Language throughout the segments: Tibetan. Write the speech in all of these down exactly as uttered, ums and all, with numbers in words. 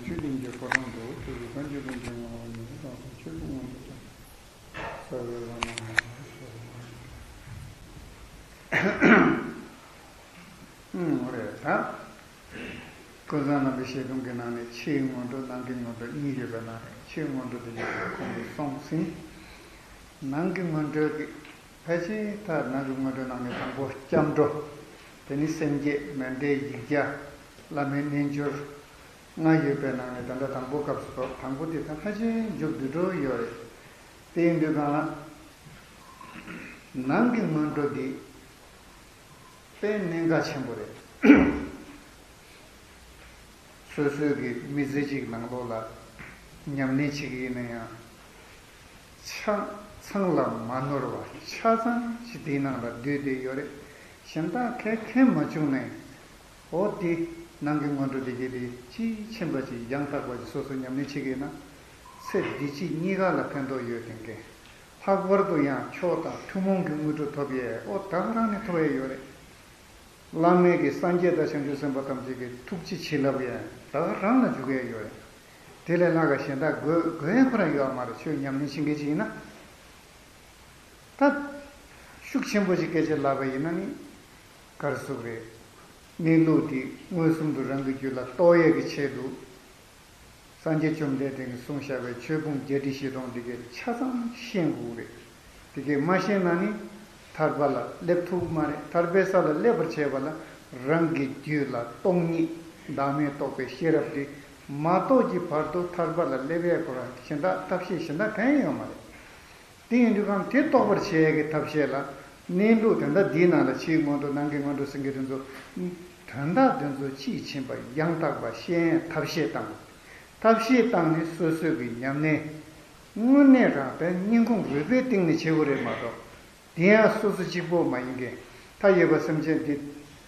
ཆོས་དབྱིངས་ཀྱི་ཕོ་བྲང་དུ། ཐུགས་རྗེ་བཀའ་འགྱུར་ཀུན་གྱི་ངོ་བོ་ཉིད། དྭགས་པོ་ཆོས་ཀྱི་མངོན་པར་བྱང་། རྩ་བའི་བླ་མ་ངོ་བོ་ཤེས་པ། ཨང་། རེད་ད། ཀུན་བཟང་རྣམ་པའི་བཤད་སྒྲུང་གི་ནང་ནས་ཕྱིའི་སྔོན་འགྲོ་ནང་གི་སྔོན་འགྲོ་གཉིས་ཡོད་པའི་ནང་ནས། ཕྱིའི་སྔོན་འགྲོ་དེ་ཡོད་པ་ཁོང་གིས་གསུངས་ཟིན། ནང་གི་སྔོན་འགྲོ་གི་ཕལ་ཆེར་ད་ནང་གི་སྔོན་འགྲོ་ནང་ནས་དང་པོ་སྐྱབས་འགྲོ། དེ་ནི་སེམས་བསྐྱེད། མཎྜལ་ཡིག་བརྒྱ། བླ་མའི་རྣལ་འབྱོར། ལྔ་ཡོད་པའི་ནང་ནས་ད་ལྟ་དང་པོ་སྐབས་སུ་བབས། དང་པོ་དེ་ད་ཕལ་ཆེར་མཇུག་བསྡུ་འགྲོ་ཡོད་རེད། དེ་ཡིན་དུས་གང་ལ། ནང་གི་སྔོན་འགྲོ་འདི་དཔེ་གནད་འགག་ཆེན་པོ་རེད། སོ་སོའི་གི་མི་ཚེ་གཅིག་ནང་ལོགས་ལ་ཉམས་ལེན་བྱེད་ཀྱི་ཡིན་ན་ཡང་། ཆ་ཚང་ལ་མ་ནོར་བ་ཆ་ཚང་ཞིག་དེའི་ནང་ལ་བསྡུས་ཏེ་ཡོད་རེད། གཞན་དག་གལ་ཁེལ་མ་བྱུང་ནས། འོ་དེ་ནང་གི་སྔོན་འགྲོ་དེ་གས་དེ་དཔྱིས་ཕྱིན་པ་ཅིག་ཡང་དག་པ་ཅིག་སོ་སོ་ཉམས་ལེན་བྱེད་ཀྱི་ཡིན་ན། ཚེ་འདི་ཕྱི་གཉིས་ཀ་ལ་ཕན་ཐོགས་ཡོད་དེ་འགས། ལྷག་པར་དུ་ཡང་མཆོག་དང་ཐུན་མོང་གི་དངོས་གྲུབ་ཐོབ་ཡས། འོ་ད་ག་རང་ནས་ཐོབ་ཡས་ཡོད་རེད། བླ་མེད་ཀྱི་སངས་རྒྱས་དང་བྱང་ཆུབ་སེམས་དཔའ་ཐམས་ཅད་ཀྱི་ཐུགས་རྗེ་བྱིན་རླབས་ཡང་ད་ག་རང་ལ་འཇུག་ཡས་ཡོད་རེད། དེ་ལས་ལྷག་ག་གཞན་དག་དགོས་དགོས་ཡས་ཁོ་རང་ཡོད་མ་རེད། ཆོས་ཉམས་ལེན་བྱེད་མཁན་ཅིག་ཡིན་ན། ད་ཤུགས་ཆེན་པོ་ཞིག་སྐད་ཆ་ལབ་པ་ཡིན་ན་ནི། ག་རེ་ཟེར་དགོས་རེད། གནས་ལུགས་དེ་མངོན་སུམ་དུ་རང་གི་རྒྱུད་ལ་རྟོགས་ཡས་ཀྱི་ཆེད་དུ། སངས་རྒྱས་བཅོམ་ལྡན་འདས་ཀྱིས་གསུངས་བཞག་པའི་ཆོས་ཕུང་བརྒྱད་ཁྲི་བཞི་སྟོང་འདི་གས་ཆ་ཚང་ཤེས་དགོས་རེད། འདི་གས་མ་ཤེས་ན་ནི་ཐར་པ་ལ་སླེབས་ཐུབ་མ་རེད། ཐར་པའི་ས་ལ་སླེབས་པར་བྱེད་པ་ལ་རང་གི་རྒྱུད་ལ་སྟོང་ཉིད་བདག་མེད་རྟོགས་པའི་ཤེས་རབ་དེ་མ་རྟོགས་ཀྱི་བར་དུ་ཐར་པ་ལ་སླེབས་ཡས་ཁོ་རང་གཞན་དག་ཐབས་ཤེས་གཞན་དག་གང་ཡང་ཡོད་མ་རེད། དེ་ཡིན་དུས་གང་དེ་རྟོགས་པར་བྱེད་ཡས་ཀྱི་ཐབས་ཤེས་ལ། གནས་ལུགས་དོན་དག་འདིའི་ནང་ལ་ཕྱིའི་སྔོན་འགྲོ་ནང་གི་སྔོན་འགྲོ་ཟེར་མཁན་དེ་ཚོ། དོན་དག་དེ་ཚོ་དཔྱིས་ཕྱིན་པ་ཡང་དག་པ་ཤེས་ཡས་ཐབས་ཤེས་དང་། ཐབས་ཤེས་བཏང་ནས་སོ་སོའི་གི་ཉམས་ལེན། དངོས་གནས་རང་དོན་སྙིང་ཁོང་རུས་པའི་གཏིང་ནས་བྱེད་དགོས་རེད་མ་གཏོགས། དེ་ཡང་སོ་སོ་གཅིག་པོ་མ་ཡིན་མཁན། མཐའ་ཡས་པ་སེམས་ཅན་འདི་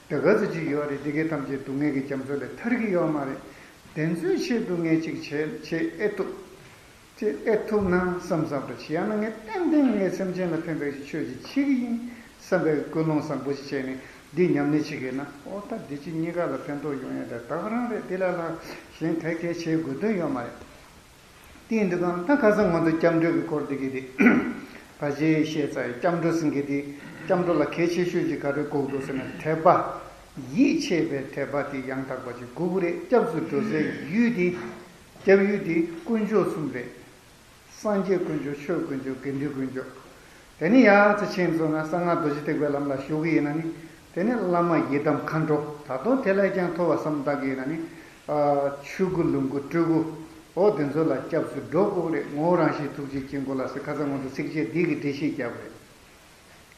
ད་ག་ཚོད་ཅིག་ཡོད་རེད། འདི་གའི་ཐམས་ཅད་སྡུག་བསྔལ་གྱི་རྒྱ་མཚོ་ལས་ཐར་གྱི་ཡོད་མ་རེད། དེ་ཚོའི་ཆེད་དུ་ངས་ཅིག་བྱེད་བྱེད་ཨེ་ཐུབ། དེ་ཨེ་ཐུབ་ན་བསམ་བསམ་འདྲ་ཞིག་ཡང་ན་ངས་ཏན་ཏན་ངས་སེམས་ཅན་ལ་ཕན་པའི་ཆོས་ཅིག་བྱེད་ཀྱི་ཡིན་བསམ་པའི་ཀུན་སློང་བཟང་པོ་ཞིག་བྱས་ནས་འདི་ཉམས་ལེན་བྱེད་ཀྱི་ཡིན་ན། འོ་ད་འདི་ཕྱི་གཉིས་ཀ་ལ་ཕན་ཐོགས་ཡོང་ཡ་དེ་ད་ག་རང་རེད། འདི་ལས་ལྷག་གཞན་ག་གེ་བྱེད་དགོས་དོན་ཡོད་མ་རེད། དེ་ཡིན་དུས་གང་ད་ཁ་སང་ང་ཚོ་སྐྱབས་འགྲོ་གི་སྐོར་འདི་གི་དེ་ཕལ་ཆེར་བཤད་ཚར་ཡོད། སྐྱབས་འགྲོ་ཟེར་མཁན་དེ་སྐྱབས་འགྲོ་ལ་གལ་ཆེ་ཤོས་ཅིག་ག་རེ་དགོས་འདུག་ཟེར་ན་དད་པ། ཡིད་ཆེས་པའི་དད་པ་དེ་ཡང་དག་པ་ཅིག་དགོས་ཀྱི་རེད། སྐྱབས་སུ་འགྲོ་སའི་ཡུལ་དེ། སྐྱབས་ཡུལ་དེ་དཀོན་མཆོག་གསུམ་རེད། སངས་རྒྱས་དཀོན་མཆོག་ཆོས་དཀོན་མཆོག་དགེ་འདུན་དཀོན་མཆོག་དེ་ནས་ཡར་ཙམ་ཕྱིན་སོང་ན་གསང་སྔགས་རྡོ་རྗེ་ཐེག་པའི་ལམ་ལ་ཞུགས་ཀྱི་ཡིན་ན་ནི། དེ་ནས་བླ་མ་ཡི་དམ་མཁའ་འགྲོ། ད་དུང་དེ་ལས་ཀྱང་མཐོ་བ་བསམ་བཏང་གི་ཡིན་ན་ནི། ཨ། ཆོས་སྐུ་ལོངས་སྐུ་སྤྲུལ་སྐུ། འོ་དེ་ཚོ་ལ་སྐྱབས་སུ་འགྲོ་དགོས་རེད། ངོ་བོ་རང་བཞིན་ཐུགས་རྗེའི་དཀྱིལ་འཁོར་ལ་ཟེར་ཁ་སང་ང་ཚོ་ཚིགས་བཅད་འདི་གི་འགྲེལ་བཤད་བརྒྱབ་རེད།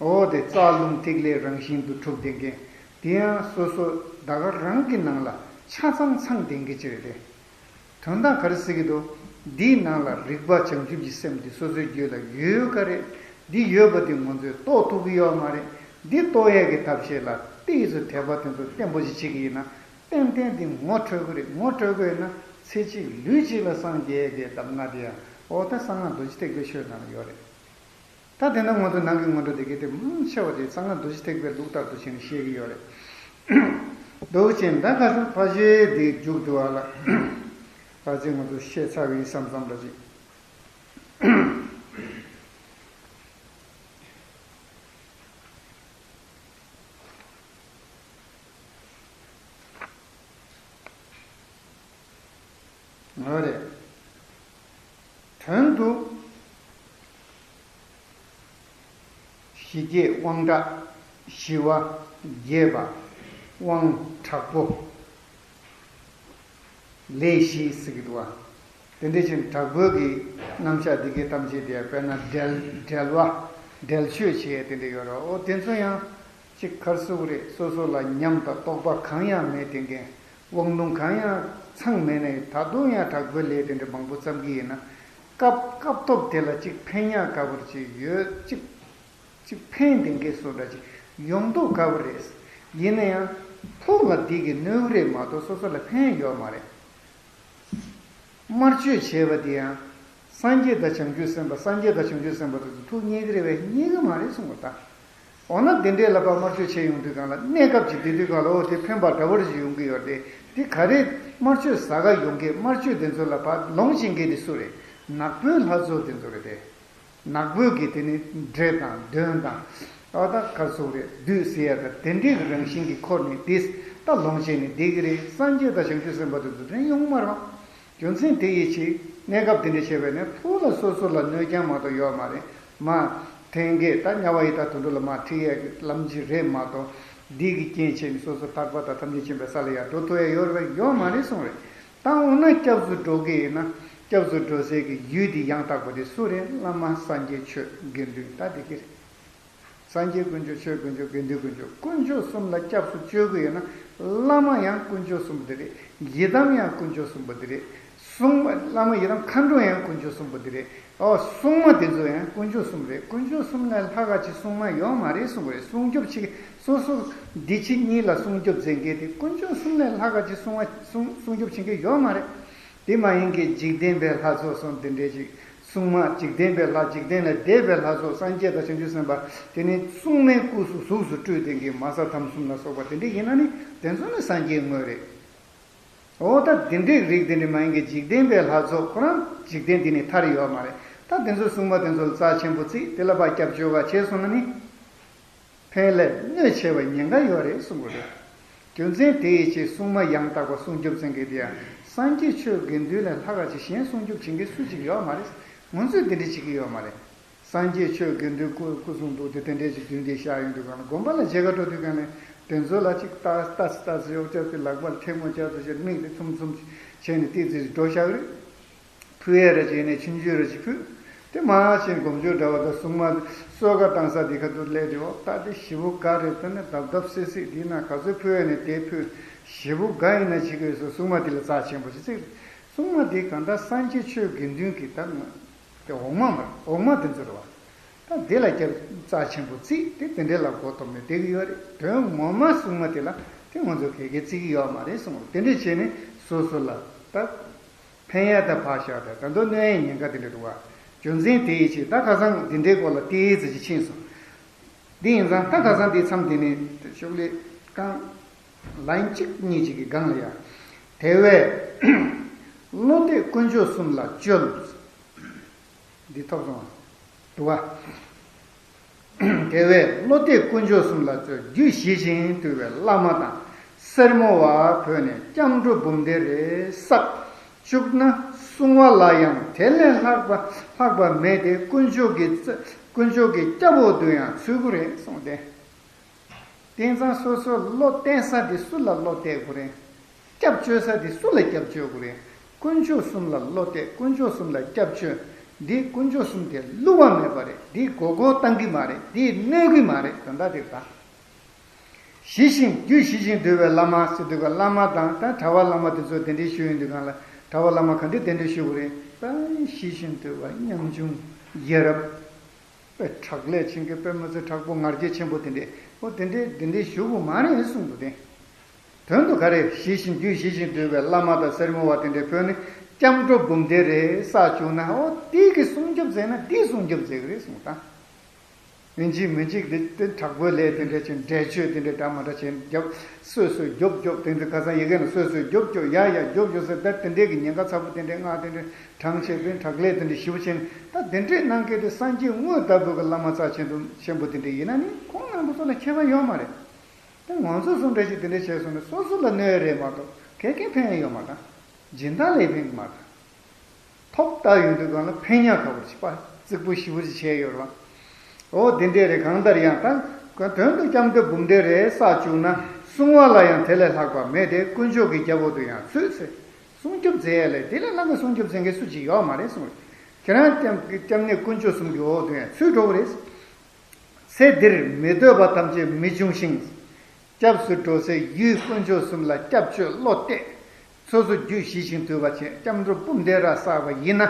འོ་དེ་རྩ་རླུང་ཐིག་ལེ་རང་བཞིན་དུ་གྲུབ་བསྡད་མཁན། དེ་ཡང་སོ་སོ་ད་ག་རང་གི་ནང་ལ་ཆ་ཚང་ཚང་བསྡད་མཁན་ཅིག་རེད་དེ། དོན་དག་ག་རེ་ཟེར་གྱི་འདུག་འདིའི་ནང་ལ་རིག་པ་བྱང་ཆུབ་ཀྱི་སེམས་འདི་སོ་སོའི་རྒྱུད་ལ་ཡོད་ག་རེད། འདི་ཡོད་པ་འདི་ང་ཚོས་རྟོགས་ཐུབ་ཀྱི་ཡོད་མ་རེད། འདི་རྟོགས་ཡས་ཀྱི་ཐབས་ཤེས་ལ་ཏོག་ཙམ་དད་པ་དེ་ཚོ་བརྟན་པོ་ཞིག་བྱེད་ཀྱི་ཡིན་ན། ཏན་ཏན་འདི་ངོ་འཕྲོད་ཀྱི་རེད། ངོ་འཕྲོད་ཀྱི་ཡོད་ན་ཚེ་གཅིག་ལུས་གཅིག་ལ་སངས་རྒྱས་ཀྱི་གདམས་ངག་དེ་ཡང་འོ་ད་གསང་སྔགས་རྡོ་རྗེ་ཐེག་པའི་ཆོས་ནང་ལ་ཡོད་རེད། ད་དེ་ན་ང་ཚོ་ནང་གི་སྔོན་འགྲོ་དེ་གའི་དེ་མང་ཆེ་བ་དེ་གསང་སྔགས་རྡོ་རྗེ་ཐེག་པའི་ལུགས་ལྟར་དུ་བྱས་ནས་བཤད་ཀྱི་ཡོད་རེད། འདུག་ཅེས་ད་ག་ས་ཕ་ཤེ་དེ་མཇུག་ཏུ་བ་ལ། ད་ཅི་ང་ཚོ་བཤད་ཚར་བའི་བསམ་བསམ་འདྲ་ཅིག་ངོ་རེད། དོན་དུ། ཞི་རྒྱས་དབང་དྲག་ཞི་བ་རྒྱས་པ། དབང་དྲག་པོ། ལས་ཞི་ཟེར་གྱི་འདུག་བ། དེ་འདྲ་ཅིག་དྲག་པོའི་གི་རྣམ་གཞག་འདི་གའི་ཐམས་ཅད་དེ་དཔེར་ན་འབྲེལ་འབྲེལ་བ་འབྲེལ་ཆོས་བྱེད་ཡས་དེ་འདྲ་ཡོད་རེད། འོ་དེ་ཚོ་ཡང་ཅིག་ག་རེ་ཟེར་དགོས་རེད། སོ་སོ་ལ་ཉམས་དང་རྟོགས་པ་གང་ཡང་མེད་དེ་འགན། དབང་ལུང་གང་ཡང་ཚང་མེད་ནས་ད་དུང་ཡང་དྲག་པོའི་ལས་དེ་འདྲ་མང་པོ་བརྩམས་ཀྱི་ཡིན་ན། སྐབས་སྐབས་ཐོབ་དེ་ལ་ཅིག་ཕན་ཡག་ག་བར་ཅིག་ཡོད་ཅིག་ཅིག་ཕན་བདེ་འགེལ་སོགས་འདྲ་ཅིག་ཡོང་མདོག་དགའ་བོ་རེད། ཡིན་ན་ཡང་ཕུགས་ལ་འདི་གི་གནོད་རེད་མ་གཏོགས་སོ་སོ་ལ་ཕན་ཡོད་མ་རེད། དམར་མཆོད་བྱས་པ་དེ་ཡང་སངས་རྒྱས་དང་བྱང་ཆུབ་སེམས་དཔའ། སངས་རྒྱས་དང་བྱང་ཆུབ་སེམས་དཔའ་དེ་ཚོ་ཐུགས་མཉེས་ཀྱི་རེད་པས། མཉེས་ཀྱི་མ་རེད་གསུངས་པ་ད། འོ་ན་དེ་འདྲའི་ལ་ཕར་དམར་མཆོད་བྱེད་ཡོང་དུས་སྒང་ལ། གནས་སྐབས་ཅིག་བསྡད་དུས་སྒང་ལ། འོ་དེ་ཕན་པ་འདྲ་པོ་ཞིག་ཡོང་གི་ཡོད་རེད། དེ་ག་རེ་དམར་མཆོད་ཟ་ག་ཡོང་མཁན། དམར་མཆོད་དེ་ཚོ་ལ་ཕར་ལོངས་སྤྱོད་མཁན་དེ་སུ་རེད། ནག་པོའི་ལྷ་ཚོགས་དེ་ཚོ་རེད་དེ། ནག་པོའི་གི་དེ་ནི་འདྲེ་དང་གདོན་དང་། ཨ་ད་ག་ཚོད་རེད། བདུད་ཟེར་ཡ་ད་དེ་འདྲའི་གི་རང་བཞིན་གྱི་འཁོར་ནས་དེ་ད་ལོངས་སྤྱད་ནས་བསྡད་ཀྱི་རེད། སངས་རྒྱས་དང་བྱང་ཆུབ་སེམས་དཔའ་དེ་ཚོ་དེ་ཡོང་མ་རེད། རྒྱུ་མཚན་དེ་ཡིན་ཕྱིར། གནས་སྐབས་དེ་འདྲ་བྱས་པས་ན་ཕུགས་ལ་སོ་སོ་ལ་གནོད་རྐྱེན་མ་གཏོགས་ཡོད་མ་རེད། མ་འཐེན་མཁན་ད་དམྱལ་བ་ཡི་དྭགས་དུད་འགྲོ་ལ་མ་ཁྲིད་ཡས་ཀྱི་ལམ་གྱི་རེད་མ་གཏོགས། འདི་གི་རྐྱེན་བྱས་ནས་སོ་སོ་ཐར་པ་དང་ཐམས་ཅད་མཁྱེན་པའི་ས་ལ་ཡར་འགྲོ་ཐུབ་ཡས་ཡོད་རེད་པས། ཡོད་མ་རེད་གསུངས་རེད། ད་འོ་ན་སྐྱབས་སུ་འགྲོ་གི་ཡིན་ན། སྐྱབས་སུ་འགྲོ་སའི་གི་ཡུལ་དེ་ཡང་དག་པ་དེ་སུ་རེད། བླ་མ་སངས་རྒྱས་ཆོས་དགེ་འདུན་ད་དེ་གི་རེད། སངས་རྒྱས་དཀོན་མཆོག་ཆོས་དཀོན་མཆོག་དགེ་འདུན་དཀོན་མཆོག་དཀོན་མཆོག་གསུམ་ལ་སྐྱབས་སུ་བཅོལ་གི་ཡོད་ན། བླ་མ་ཡང་དཀོན་མཆོག་གསུམ་པོ་དེ་རེད། ཡི་དམ་ཡང་དཀོན་མཆོག་གསུམ་པོ་དེ་རེད། སྲུང་མ། བླ་མ་ཡི་དམ་མཁའ་འགྲོ་ཡང་དཀོན་མཆོག་གསུམ་པོ་དེ་རེད། ཨོ་སྲུང་མ་དེ་ཚོ་ཡང་དཀོན་མཆོག་གསུམ་རེད། དཀོན་མཆོག་གསུམ་ལས་ལྷག་ག་ཅིག་སྲུང་མ་ཡོད་མ་རེད་གསུངས་པ་རེད། སྲུང་སྐྱོབ་བྱེད། སོ་སོ་འདི་ཕྱི་གཉིས་ལ་སྲུང་སྐྱོབ་མཛད་མཁན་དེ། དཀོན་མཆོག་གསུམ་ལས་ལྷག་ག་ཅིག་སྲུང་བ་སྲུང་སྲུང་སྐྱོབ་བྱེད་མཁན་ཡོད་མ་རེད། དེ་མ་ཡིན་གྱི་འཇིག་རྟེན་པའི་ལྷ་ཚོགས་སོགས་དེ་འདྲའི་ཅིག་སྲུང་མ། འཇིག་རྟེན་པའི་ལྷ། འཇིག་རྟེན་ལས་འདས་པའི་ལྷ་ཚོགས། སངས་རྒྱས་དང་བྱང་ཆུབ་སེམས་དཔའ་དེ་ནི་སྲུང་མའི་སྐུ་གཟུགས་སུ་སྤྲུལ་ཏེ་གི་མ་སྲ་ཐམ་གསུམ་ལ་སོགས་པ་དེ་འདྲ་ཡིན་ན་ནི། དེ་ཚོ་ནི་སངས་རྒྱས་དངོས་རེད། འོ་ད་དེ་འདྲའི་རིགས་དེ་འདྲ་མ་ཡིན་གྱི་འཇིག་རྟེན་པའི་ལྷ་ཚོགས་ཁོ་རང་འཇིག་རྟེན་འདི་ནས་ཐར་ཡོད་མ་རེད། ད་དེ་ཚོ་སྲུང་མ་དེ་ཚོ་ལ་རྩ་ཆེན་པོ་བརྩིས། དེ་ལ་ཕར་སྐྱབས་བཅོལ་ག་བྱས་སོང་ན་ནི། ཕན་ལས་གནོད་ཆེ་བའི་ཉེན་ཁ་ཡོད་རེད་གསུངས་པ་རེད། རྒྱུ་མཚན་དེ་ཡི་ཕྱིར་སྲུང་མ་ཡང་དག་པ་སྲུང་སྐྱོབ་མཛད་མཁན་དེ་ཡང་སངས་རྒྱས་ཆོས་དགེ་འདུན་ལས་ལྷག་ག་ཅིག་གཞན་སྲུང་སྐྱོབ་བྱེད་མཁན་སུ་གཅིག་ཡོད་མ་རེད། ང་ཚོས་དེ་འདྲ་བྱེད་ཀྱི་ཡོད་མ་རེད། སངས་རྒྱས་ཆོས་དགེ་འདུན་སྐུ་སྐུ་གསུང་ཐུགས་དེ་དེ་འདྲས་ཅིག་མདུན་དེ་བཞག་ཡོང་དུས་སྒང་ལ། དགོན་པ་ལ་མཇལ་ཁ་འགྲོ་དུས་སྒང་ལ་དེ་ཚོ་ལ་ཅིག་ལྟ་ལྟ་ལྟ་ཟེར་ཡོ་ཅག་ཚོས་ལག་པར་ཐལ་མོ་ཅག་ཚོ་བྱས། མིག་དེ་ཚུམ་ཚུམ་བྱས་ནས་ཏོག་ཙམ་འགྲོ་བཞག་གི་རེད། ཕུལ་ཡས་རེ་བྱས་ནས་ཆུང་ཆུང་རེ་ཅིག་ཕུལ། དེ་མ་ཕྱིན་སྒོམ་ཆུང་འདྲ་བ་དང་སྲུང་མ་གསོལ་ཁ་བཏང་ས་དེ་ཁ་ཐུག་སླེབས་དུས། འོ་ད་དེ་ཞེ་པོ་དགའ་རེད། ད་ནི་རྡབ་རྡབ་སིག་སིག་འདི་ན་ག་ཚོད་ཕུལ་ཡས་ནས་དེ་ཕུལ། ཞེ་པོ་དགའ་ཡིན་ན་བྱེད་ཀྱི་ཡོད་ས། སྲུང་མ་དེ་ལ་རྩ་ཆེན་པོ་ཞིག་བརྩི། སྲུང་མ་དེ་གང་ལྟར་སངས་རྒྱས་ཆོས་དགེ་འདུན་གྱི་ད་དེ་འོག་མ་མ་འོག་མ་དེ་ཚོ་རེད་བ། ད་དེ་ལ་སྐྱབས་རྩ་ཆེན་པོ་བརྩིས་ཏེ་དེ་འདྲའི་ལ་མགོ་འཐོམས་ནས་བསྡད་ཀྱི་ཡོད་རེད། དོན་ངོ་མ་སྲུང་མ་དེ་ལ་དེ་ང་ཚོ་ག་གེ་བརྩི་གི་ཡོད་མ་རེད་གསུངས། དེ་འདྲས་བྱས་ནས་སོ་སོ་ལ་ད་ཕན་ཡ་ད་ཕར་བཞག་ད་ད་དུང་གནོད་ཡའི་ཉེན་ཁ་དེ་འདྲ་འདུག་བ། རྒྱུ་མཚན་དེ་ཡི་ཕྱིར། ད་ཁ་སང་འདི་འདྲའི་སྐོར་ལ་ཏོག་ཙམ་ཅིག་ཕྱིན་སོང་། འདི་ཡིན་ཙང་ད་ཁ་སང་འདི་མཚམས་འདི་ནས་ཤོག་ལེ་རྐང་ལན་གཅིག་གཉིས་ཅིག་གི་སྒང་ལ་ཡ། དེ་བས་བློ་གཏད་དཀོན་མཆོག་གསུམ་ལ་བཅོལ། འདི་ཐོབ་སོང་། འདུག་བ། དེ་བས་བློ་གཏད་དཀོན་མཆོག་གསུམ་ལ་བཅོལ། རྒྱུད་ཞི་ཞིང་དུལ་བའི་བླ་མ་དང་། སེར་མོ་བ་བོས་ནས་སྐྱབས་འགྲོ་འབུམ་སྡེ་རེ་བསགས་བཅུག་ན། སྲུང་བ་ལ་ཡང་དེ་ལས་ལྷག་པ་ལྷག་པ་མེད་དེ། དཀོན་མཆོག་གི་རྩ་དཀོན་མཆོག་གི་སྐྱབས་འོག་ཏུ་ཡང་ཚུད་ཀྱི་རེད་གསུངས་ཏེ། དེང་སང་སོ་སོ་བློ་གཏད་ས་དེ་སུ་ལ་བློ་གཏད་དགོས་རེད། སྐྱབས་བཅོལ་ས་དེ་སུ་ལ་སྐྱབས་བཅོལ་དགོས་རེད། དཀོན་མཆོག་གསུམ་ལ་བློ་གཏད། དཀོན་མཆོག་གསུམ་ལ་སྐྱབས་བཅོལ། འདི་དཀོན་མཆོག་གསུམ་དེ་བསླུ་བ་མེད་པ་རེད། འདི་མགོ་སྐོར་བཏང་གི་མ་རེད། འདི་གནོད་ཀྱི་མ་རེད། ད་ལྟ་དེ་ད། ཞི་ཞིང་རྒྱུད་ཞི་ཞིང་དུལ་བའི་བླ་མ་ཟེར་དུས་ཀ་བླ་མ་དང་ད་གྲྭ་པ་བླ་མ་དེ་ཚོ་དེ་འདྲའི་ཞུ་ཡོང་དུས་སྒང་ལ། གྲྭ་པ་བླ་མ་ག་འདྲ་དེ་འདྲ་ཞུ་དགོས་རེད། ད་ཞི་ཞིང་དུལ་བ་ཉམ་ཆུང་ཡ་རབས། དཔེ་དྲག་ལས་ཆེན་གྱི་དཔེ་མི་ཚེ་དྲག་པོ་ང་རྒྱལ་ཆེན་པོ་དེ་འདྲས། འོ་དེ་འདྲས་དེ་འདྲས་ཞུ་དགོས་མ་རེད་གསུངས་འདུག་སྟེ། དོན་དུ་ག་རེ། ཞི་ཞིང་རྒྱུད་ཞི་ཞིང་དུལ་བའི་བླ་མ་དང་སེར་མོ་བ་དེ་འདྲས་བོས་ནས་སྐྱབས་འགྲོ་འབུམ་སྡེ་རེ་བསགས་བཅུག་ན། འོ་དེ་གི་སྲུང་སྐྱོབ་མཛད་ན་དེ་སྲུང་སྐྱོབ་མཛད་གི་རེད་གསུངས་ད། ཡིན་གཅིག་མིན་གཅིག་དེ་དེ་དྲག་པོའི་ལས་དེ་འདྲས་ཆེན། འགྲེལ་བརྗོད་དེ་འདྲས་འདྲ་མ་འདྲ་ཆེན་རྒྱབ། སོ་སོས་རྒྱོབ་རྒྱོབ་དེ་འདྲ། ཁ་སང་ཡི་གེ་ན་སོ་སོས་རྒྱོབ་རྒྱོབ། ཡ་ཡ་རྒྱོབ་རྒྱོབ་ཟེར། ད་དེ་འདྲས་ཀྱི་ཉེན་ཁ་ཚ་པོ་དེ་འདྲས་སྔགས་དེ་འདྲས་བགྲང་བྱས་པའི་དྲག་ལས་དེ་འདྲས་ཞེ་པོ་ཆེན། ད་དེ་འདྲས་གནང་མཁན་དེ་སངས་རྒྱས་དངོས་ལྟ་བུ་གི་བླ་མ་རྩ་ཆེན་པོ་ཆེན་པོ་དེ་འདྲས་ཡིན་ན་ནི། ཁོང་རྣམ་པ་ཚོ་ལ་ཁྱད་པར་ཡོད་མ་རེད། ད་ང་ཚོ་སོ་འདྲ་ཞིག་དེ་འདྲས་བྱས་སོང་ན་སོ་སོ་ལ་གནོད་ཡ་རེད་མ་གཏོགས་ག་གེ་ཕན་ཡ་ཡོད་མ་རེད། སྦྱིན་བདག་ལ་ཕན་གི་མ་རེད། ཐོབ་ལྟ་ཡོང་དུས་སྒང་ལ་ཕན་ཡ་ག་བར་ཞིག་པ་རྩིག་པོ་ཞེ་པོ་ཞིག་བྱས་ཡོད་རེད་བ། འོ་དེ་འདྲས་རེད། གང་ལྟར་ཡང་ད་དོན་དུ་སྐྱབས་འགྲོ་འབུམ་སྡེ་རེ་བསགས་བཅུག་ན། སྲུང་བ་ལ་ཡང་དེ་ལས་ལྷག་པ་མེད་དེ། དཀོན་མཆོག་གི་སྐྱབས་འོག་ཏུ་ཡང་ཚུད་ཟེར། སྲུང་སྐྱོབ་མཛད་ཡ་ལས་དེ་ལས་ལྷག་པའི་སྲུང་སྐྱོབ་མཛད་མཁན་སུ་གཅིག་ཡོད་མ་རེད་གསུངས། ཁྱེད་རང་སྐྱབས་སྐྱབས་གནས་དཀོན་མཆོག་གསུམ་གྱི་འོག་ཏུ་ཡང་ཚུད་འགྲོ་གི་རེད། ཚེ་འདིར་མི་འདོད་པ་ཐམས་ཅད་མི་འབྱུང་ཞིང་། སྐྱབས་སུ་འགྲོ་སའི་ཡུལ་དཀོན་མཆོག་གསུམ་ལ་སྐྱབས་བཅོལ་བློ་གཏད། སོ་སོ་རྒྱུད་ཞི་ཞིང་དུལ་བ་བྱས། སྐྱབས་འགྲོ་འབུམ་སྡེ་ར་བསགས་པ་ཡིན་ན།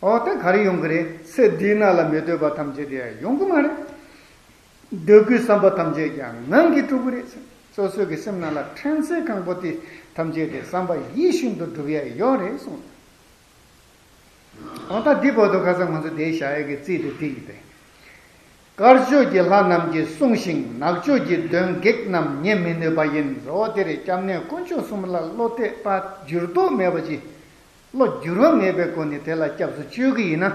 འོ་ད་ག་རེ་ཡོང་གི་རེད། ཚེ་འདིའི་ནང་ལ་མི་འདོད་པ་ཐམས་ཅད་དེ་ཡང་ཡོང་གི་མ་རེད། འདོད་དགུའི་བསམ་པ་ཐམས་ཅད་ཀྱང་ངང་གིས་འགྲུབ་ཀྱི་རེད། སོ་སོ་གི་སེམས་ནང་ལ་ཕྲན་ཚེགས་གང་པོ་དེ་ཐམས་ཅད་དེ་བསམ་པ་ཡིད་བཞིན་དུ་འགྲུབ་ཡ་ཡོད་རེད་གསུངས། འོ་ད་འདི་བར་དུ་ཁ་སང་ང་ཚོ་དེ་བཞག་ཡས་ཀྱི་རྩིས་དེ་འདི་ཡིན་ཏེ། དཀར་ཕྱོགས་ཀྱི་ལྷ་རྣམས་ཀྱིས་བསྲུང་ཞིང་། ནག་ཕྱོགས་ཀྱི་གདོན་བགེགས་རྣམས་ཉེ་མི་ནུས་པ་ཡིན། འོ་དེ་རེད། སྐྱབས་གནས་དཀོན་མཆོག་གསུམ་ལ་བློ་གཏད་པ་འགྱུར་ལྡོག་མེད་པ་ཅིག་བློ་འགྱུར་བ་མེད་པའི་སྒོ་ནས་དེ་ལ་སྐྱབས་སུ་མཆི་གི་ཡིན་ན།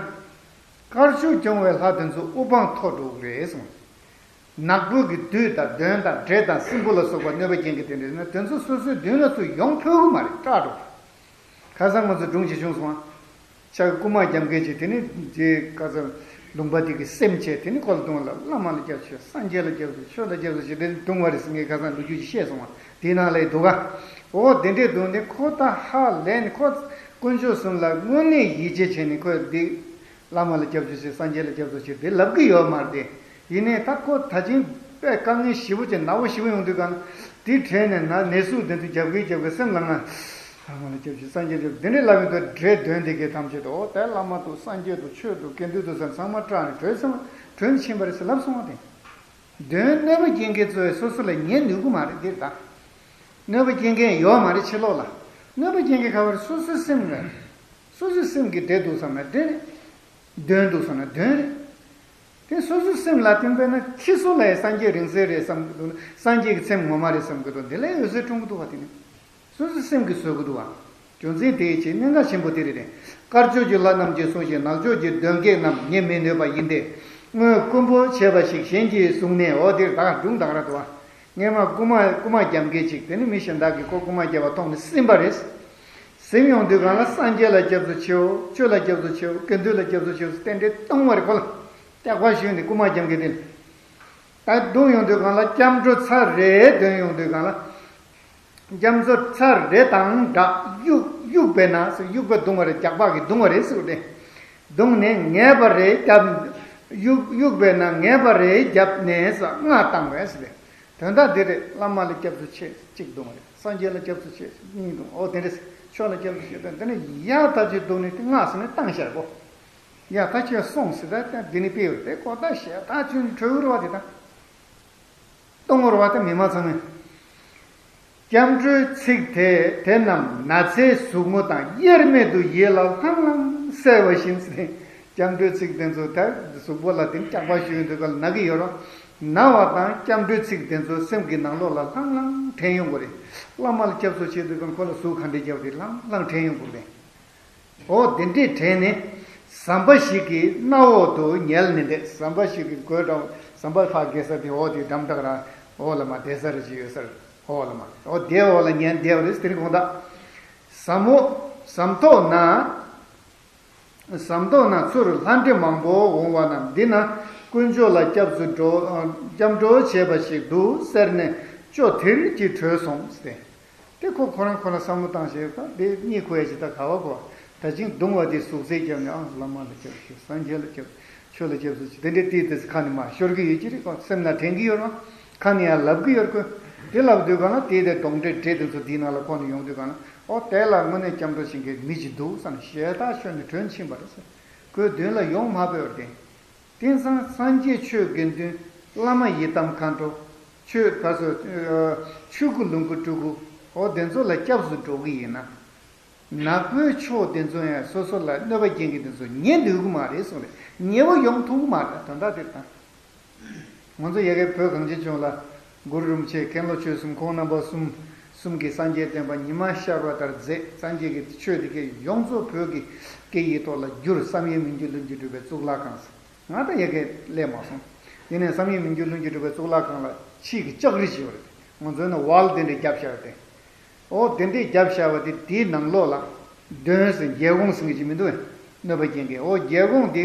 དཀར་ཕྱོགས་སྐྱོང་བའི་ལྷ་དེ་ཚོ་དབུ་འཕང་མཐོ་འགྲོ་གི་རེད་གསུངས། ནག་པོ་གི་བདུད་དང་གདོན་དང་འདྲེ་དང་སྲིན་པོ་ལ་སོགས་པ་གནོད་པ་སྐྱེལ་མཁན་དེ་འདྲ་ཡིན་ན། དེ་ཚོ་སོ་སོའི་མདུན་ལ་ཚུར་ཡོང་ཕོད་གི་མ་རེད། སྐྲག་འགྲོ། ཁ་སང་ང་ཚོ་སྒྲུང་ཞིག་བྱུང་སོང་ཨ། ཕྱག་རྐུན་མ་རྒྱབ་མཁན་ཅིག་དེ་ནི་རྗེ་ཁ་སང་ལུང་པ་དེ་གི་སེམས་ཅན་དེ་ནི་ཁོ་ལ་བརྡུངས་ལ། བླ་མ་ལ་སྐྱབས་སུ་མཆི། སངས་རྒྱས་ལ་སྐྱབས་སུ་མཆི། ཆོས་ལ་སྐྱབས་སུ་མཆི། དེ་བརྡུངས་པ་རེད་ཟེར་ངས་ཁ་སང་ལོ་རྒྱུས་ཅིག་བཤད་སོང་བ། དེའི་ནང་ལ་འདུག་ག་འོ་དེ་འདྲས་བརྡུངས་ནས་ཁོ་ད་ཧ་ལས་ནས་ཁོ་དཀོན་མཆོག་གསུམ་ལ་དངོས་གནས་ཡིད་ཆེས་བྱས་ནས། ཁོས་འདི་བླ་མ་ལ་སྐྱབས་སུ་མཆི། སངས་རྒྱས་ལ་སྐྱབས་སུ་མཆི་དེ་ལབ་གི་ཡོད་མ་རེད་དེ། ཡིན་ནའི་ད་ཁོ་ད་ཅིང་དཔེ་དཀའ་ངལ་ཞེ་པོ་ཅིག་ནག་པོ་ཞེ་པོ་ཡོང་དུས་གང་ལ། དེ་དྲན་ནས་ན་ནད་ཟུག་དེ་ཚོ་རྒྱབ་ཀྱི་རྒྱབ་ཀྱི་སེམས་ལ་ང་བླ་མ་ལ་སྐྱབས་སུ་མཆི། སངས་རྒྱས་སྐྱབས་སུ་མཆི་དེ་འདྲས་ལབ་ཡོང་དུས། འདྲེ་གདོན་དེ་གའི་ཐམས་ཅད་དུ། འོ་དེ་བླ་མ་དང་སངས་རྒྱས་དང་ཆོས་དང་དགེ་འདུན་དང་ཟེར་ཚང་མ་སྐྲག་ནས་བྲོས་སོང་། བྲོས་ནས་ཕྱིན་པ་རེད་ཟེར་ལབ་སོང་བ་དེ། གདོན་གནོད་པ་སྐྱེལ་མཁན་ཚོས་སོ་སོ་ལ་ཉན་ནུས་ཀྱི་མ་རེད་འདིར་ད། གནོད་པ་སྐྱེལ་མཁན་ཡོད་མ་རེད་ཕྱི་ལོགས་ལ། གནོད་པ་སྐྱེལ་མཁན་ག་བར་སོ་སོའི་སེམས་རེད། སོ་སོའི་སེམས་ཀྱི་འདྲེ་འདུག་བསམ་ན་འདྲེ་རེད། གདོན་འདུག་བསམ་ན་གདོན་རེད། དེ་སོ་སོའི་སེམས་ལ་བསྟུན་པས་ན། ཁྱི་སོ་ལ་ཡང་སངས་རྒྱས་རིང་བསྲེལ་རེད་བསམ་གྱི་འདུག་སངས་རྒྱས་ཀྱི་ཚེམས་ངོ་མ་རེད་བསམ་གྱི་འདུག་འདི་ལས་འོད་ཟེར་འཁྲུངས་ཀྱི་འདུག་བ་དེ་ནི། སོ་སོའི་སེམས་ཀྱིས་བཟོ་གི་འདུག་བ། རྒྱུ་མཚན་དེའི་ཕྱིར་གནད་འགག་ཆེན་པོ་དེ་རེད། དཀར་ཕྱོགས་ཀྱི་ལྷ་རྣམས་ཀྱིས་བསྲུང་ཞིང་། ནག་ཕྱོགས་ཀྱི་གདོན་བགེགས་རྣམས་ཉེ་མི་ནུས་པ་ཡིན་ཏེ། སྔོན་རྐུན་པོ་བྱས་པ་ཞིག་གཞན་གྱིས་བཟུང་ནས། འོ་དེར་ད་སྒྲུང་དང་ར་དུ་བ། སྔས་མ་རྐུན་མ་རྐུན་མ་རྒྱབ་མཁན་ཅིག་དེ་ནི་མི་གཞན་དག་གིས་ཁོ་རྐུན་མ་རྒྱབ་པ་མཐོང་ནས་ཟིན་པ་རེད། ཟིན་ཡོང་དུས་གང་ལ་སངས་རྒྱས་ལ་སྐྱབས་སུ་མཆིའོ། ཆོས་ལ་སྐྱབས་སུ་མཆིའོ། དགེ་འདུན་ལ་སྐྱབས་སུ་མཆིའོ་ཟེར་རྟེན་འབྲེལ་གཏོང་བ་རེད། ཁོ་ལ་སྐྱག་པ་ཞུས་ནས་རྐུན་མ་རྒྱབ་མཁན་དེ་ལ། ད་བརྡུངས་ཡོང་དུས་གང་ལ་སྐྱབས་འགྲོ་ཚར་རེ་འདོན་ཡོང་དུས་གང་ལ། སྐྱབས་འགྲོ་ཚར་རེ་དང་སྦྲགས་གཡུག་གཡུག་པས་ན་ཟེར། གཡུག་པས་བརྡུངས་པ་རེད། སྐྱག་པ་གིས་བརྡུངས་པ་རེད་ཟེར་བ་རེད། བརྡུངས་ནས་ངེས་པ་རེ་བརྒྱབ། གཡུག་གཡུག་པས་ན་ངེས་པ་རེ་བརྒྱབ་ནས་ཟེར། ལྔ་བཏང་བས་ཟེར། དོན་དག་འདི་རེད། བླ་མ་ལ་སྐྱབས་སུ་མཆི་གཅིག་བརྡུངས་པ་རེད། སངས་རྒྱས་ལ་སྐྱབས་སུ་མཆི་གཉིས་བརྡུངས། འོ་དེ་འདྲ་ཟེར། ཆོས་ལ་སྐྱབས་སུ་མཆི་དང་། དེ་ནས་ཡ་ད་ཅིག་བརྡུངས་ནས་དེ་ལྔ་ཟེར་ནས་བཏང་བཞག་གོ། ཡ་ད་ཁྱོད་སོང་ཟེར། ད་འདི་ནས་ཕེབས་ཡོད་དེ་ཁོ་ད་ཞེ་ད་ཁྱོད་གྲོལ་གི་རེད་བ། དེ་ད། གཏོང་བར་བ་དང་མི་མ་ཚང་མས། སྐྱབས་འགྲོའི་ཚིག་དེ་དེ་རྣམས་ན་ཚའི་ཟུག་རྔུ་དང་དབྱེར་མེད་དུ་ཡིད་ལ་ལྷང་ལྷང་གསལ་བ་བཞིན་ཟེར། སྐྱབས་འགྲོའི་ཚིག་དེ་ཚོ་ད་གཟུགས་པོ་ལ་དེ་སྐྱག་པ་ཞུ་ཡོང་དུས་ག་ལ་ན་གི་ཡོད་རོ། ན་བ་དང་སྐྱབས་འགྲོའི་ཚིག་དེ་ཚོ་སེམས་ཀྱི་ནང་ལོགས་ལ་ལྷང་ལྷང་དྲན་ཡོང་གི་རེད། བླ་མ་ལ་སྐྱབས་སུ་མཆི་དུས་ག་ཁོ་ལ་ཟུག་ག་འདྲ་རྒྱབ་རེད། ལྷང་ལྷང་དྲན་ཡོང་གི་རེད། འོ་དེ་འདྲས་དྲན་ནས་ཟམ་པ་ཞིག་གི་མནའ་འོག་ཏུ་ཉལ་ནས་བསྡད། ཟམ་པ་ཞིག་གི་སྒོའི་འགྲམ། ཟམ་པ་ཕར་བརྒལ་ས་དེ་འོག་དེ་འགྲམ་དག་ར་འོག་ལ་མ་བསྡད་ས་རེ་ཅིག་ཡོད་ས་རེད། འོག་ལ་མ། འོ་དེ་འོག་ལ་ཉལ་བསྡད་པ་རེད། དེ་རིང་དགོང་དག་ཟམ་འོག་ཟམ་ཐོག་ན། ཟམ་ཐོག་ན་ཚུར་ལྷ་འདྲེ་མང་པོ་འོང་བ་རྣམས་འདི་ན་དཀོན་མཆོག་ལ་སྐྱབས་སུ་འགྲོ། སྐྱབས་འགྲོ་བྱས་པ་ཞིག་འདུག་ཟེར་ནས་ཅོ་དེར་གྱིས་བྲོས་སོང་ཟེར། དེ་ཁོ་ཁོ་རང་ཁོ་ན་བསམ་བློ་བཏང་བྱས། ད་དེ་རྙེད་ཁོ་ཡ་ཞིག་ད་ག་བ་གོ། ད་ཅིང་བརྡུངས་པ་དེ་ཟུག་གཟེར་བརྒྱབ་ནས། ཨ། བླ་མ་ལ་སྐྱབས་སུ་མཆི། སངས་རྒྱས་ལ་སྐྱབས། ཆོས་ལ་སྐྱབས་སུ་མཆི། དེ་འདྲའི་དེ་དེ་ཁ་ནས་མར་ཤོར་གྱི་ཡོད་ཀྱི་རེད་ཁོ། སེམས་ལ་དྲན་གྱི་ཡོད་རེད། ཁ་ནས་ཡང་ལབ་གྱི་ཡོད་རེད་ཁོ། དེ་ལབ་དུས་ག་ན་དེ་དེ་གདོན་འདྲེ་འདྲེ་དེ་ཚོ་དེའི་ནང་ལ་ཁོ་ནས་ཡོང་དུས་ག་ན། ཨོ་དེ་ལ་དངོས་གནས་སྐྱབས་འགྲོ་བྱེད་མཁན་མི་ཅིག་འདུག་བསམ་ནས་ཞེ་ད་ཤོར་ནས་བྲོས་ཕྱིན་པ་རེད་ཟེར། ཁོའི་མདུན་ལ་ཡོང་མ་ཕོད་པར་བརྟེན། དེང་སང་སངས་རྒྱས་ཆོས་དགེ་འདུན། བླ་མ་ཡི་དམ་མཁའ་འགྲོ། ཆོས་ག་སོ། ཆོས་སྐུ་ལོངས་སྐུ་སྤྲུལ་སྐུ། འོ་དེ་ཚོ་ལ་སྐྱབས་སུ་འགྲོ་གི་ཡིན་ན། ནག་པོའི་ཕྱོགས་དེ་ཚོ་ཡང་སོ་སོ་ལ་གནོད་པ་སྐྱེལ་མཁན་དེ་ཚོ་ཉེ་འདུག་གི་མ་རེད་གསུངས་རེད། ཉེ་བོ་ཡོང་ཐུབ་གི་མ་རེད། དོན་དག་དེ་དང་། ང་ཚོ་ཡ་གི་བོད་གངས་ཅན་ལྗོངས་ལ་གུ་རུ་རིན་པོ་ཆེ། མཁན་སློབ་ཆོས་གསུམ། ཁོང་རྣམ་པ་གསུམ། གསུམ་གྱིས་སངས་རྒྱས་བསྟན་པ་ཉི་མ་ཤར་བ་ལྟར་མཛད། སངས་རྒྱས་ཀྱི་ཆོས་དེ་གའི་ཡོངས་རྫོགས་བོད་ཀྱི་སྐད་ཡིག་ཐོག་ལ་བསྒྱུར། བསམ་ཡས་མི་འགྱུར་ལྷུན་གྱིས་གྲུབ་པའི་གཙུག་ལག་ཁང་ཟེར། ང་ད་ཡ་གི་སླེབས་མ་སོང་། ཡིན་ནའི་བསམ་ཡས་མི་འགྱུར་ལྷུན་གྱིས་གྲུབ་པའི་གཙུག་ལག་ཁང་ལ་ཕྱིའི་གི་ལྕགས་རི་ཅིག་ཡོད་རེད། ང་ཚོའི་ནང་ཝལ་དེ་འདྲ་བརྒྱབ་བཞག་རེད། འོ་དེ་འདྲས་བརྒྱབ་བཞག་པ་དེ། དེའི་ནང་ལོགས་ལ་གདོན་ཟེར། རྒྱལ་འགོང་ཟེར་མཁན་ཅིག་མི་འདུག་གས། གནོད་པ་སྐྱེལ་མཁན། འོ་རྒྱལ་འགོང་དེ་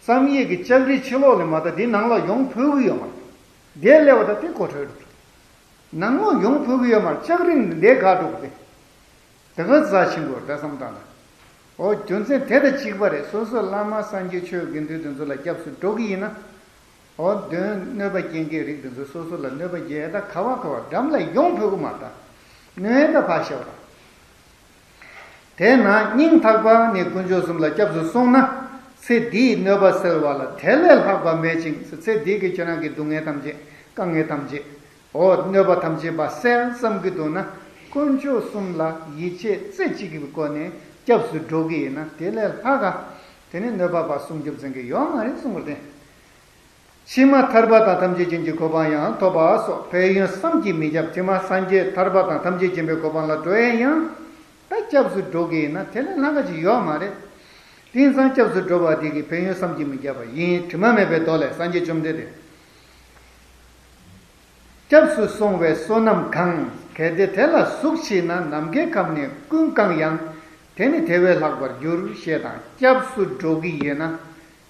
བསམ་ཡས་ཀྱི་ལྕགས་རིའི་ཕྱི་ལོགས་ལ་མ་གཏོགས་དེའི་ནང་ལ་ཡོང་ཕོད་ཀྱི་ཡོད་མ་རེད། དེ་སླེབས་པ་ད་དེ་གོ་འཕྲོད་འགྲོ། ནང་ལོགས་ཡོང་ཕོད་ཀྱི་ཡོད་མ་རེད། ལྕགས་རི་འདི་འདྲས་ག་འགྲོ་གི་དེ། དེ་ག་རྩ་ཆེན་པོ་རེད་བསམ་བཏང་ན། འོ་རྒྱུ་མཚན་དེ་དང་གཅིག་པ་རེད། སོ་སོ་བླ་མ་སངས་རྒྱས་ཆོས་དགེ་འདུན་དེ་ཚོ་ལ་སྐྱབས་སུ་འགྲོ་གི་ཡིན་ན། འོ་གདོན་གནོད་པ་སྐྱེལ་མཁན་རིགས་དེ་ཚོ་སོ་སོ་ལ་གནོད་པ་སྐྱེལ་ད་ག་བ་ག་བ་འགྲམ་ལ་ཡོང་ཕོད་ཀྱི་མ་རེད། ད་གནོད་ད་ཕར་བཞག་ར། དེས་ན་སྙིང་ཐག་པ་ནས་དཀོན་མཆོག་གསུམ་ལ་སྐྱབས་སུ་སོང་ན། ཚེ་འདིའི་གནོད་པ་སེལ་བ་ལ་དེ་ལས་ལྷག་པ་མེད་ཅིང་། ཚེ་འདི་གི་ཁྱེད་རང་གི་སྡུག་བསྔལ་ཐམས་ཅད། དཀའ་ངལ་ཐམས་ཅད། འོ་གནོད་པ་ཐམས་ཅད་པ་སེལ་བསམ་གྱི་འདུག་ན། དཀོན་མཆོག་གསུམ་ལ་ཡིད་ཆེས་རྩེ་གཅིག་གི་སྒོ་ནས་སྐྱབས་སུ་འགྲོ་གི་ཡིན་ན། དེ་ལས་ལྷག་ག་དེ་ནི་གནོད་པ་པ་སྲུང་སྐྱོབ་མཛད་མཁན་ཡོད་མ་རེད་གསུངས་པར་བརྟེན། ཕྱི་མ་ཐར་པ་དང་ཐམས་ཅད་མཁྱེན་གྱི་གོ་འཕང་ཡང་ཐོབ་པ་སོགས་ཕན་ཡོན་བསམ་གྱིས་མི་ཁྱབ། ཕྱི་མ་སངས་རྒྱས་ཐར་པ་དང་ཐམས་ཅད་མཁྱེན་པའི་གོ་འཕང་ལ་འགྲོ་ཡས་ཡང་ད་སྐྱབས་སུ་འགྲོ་གི་ཡིན་ན་དེ་ལས་ལྷག་ག་ཅིག་ཡོད་མ་རེད། དེང་སང་སྐྱབས་སུ་འགྲོ་བ་དེ་གི་ཕན་ཡོན་བསམ་གྱིས་མི་ཁྱབ་པ་ཡིན། དྲི་མ་མེད་པའི་མདོ་ལས། སངས་རྒྱས་བཅོམ་ལྡན་འདས། སྐྱབས་སུ་སོང་བའི་བསོད་ནམས་གང་། གལ་ཏེ་དེ་ལ་ཟུག་མཆིས་ན། ནམ་མཁའི་ཁམས་ནི་ཀུན་བཀང་ཡང་། དེ་ནི་དེ་བས་ལྷག་པར་འགྱུར། ཞེས་དང་། སྐྱབས་སུ་འགྲོ་གི་ཡིན་ན།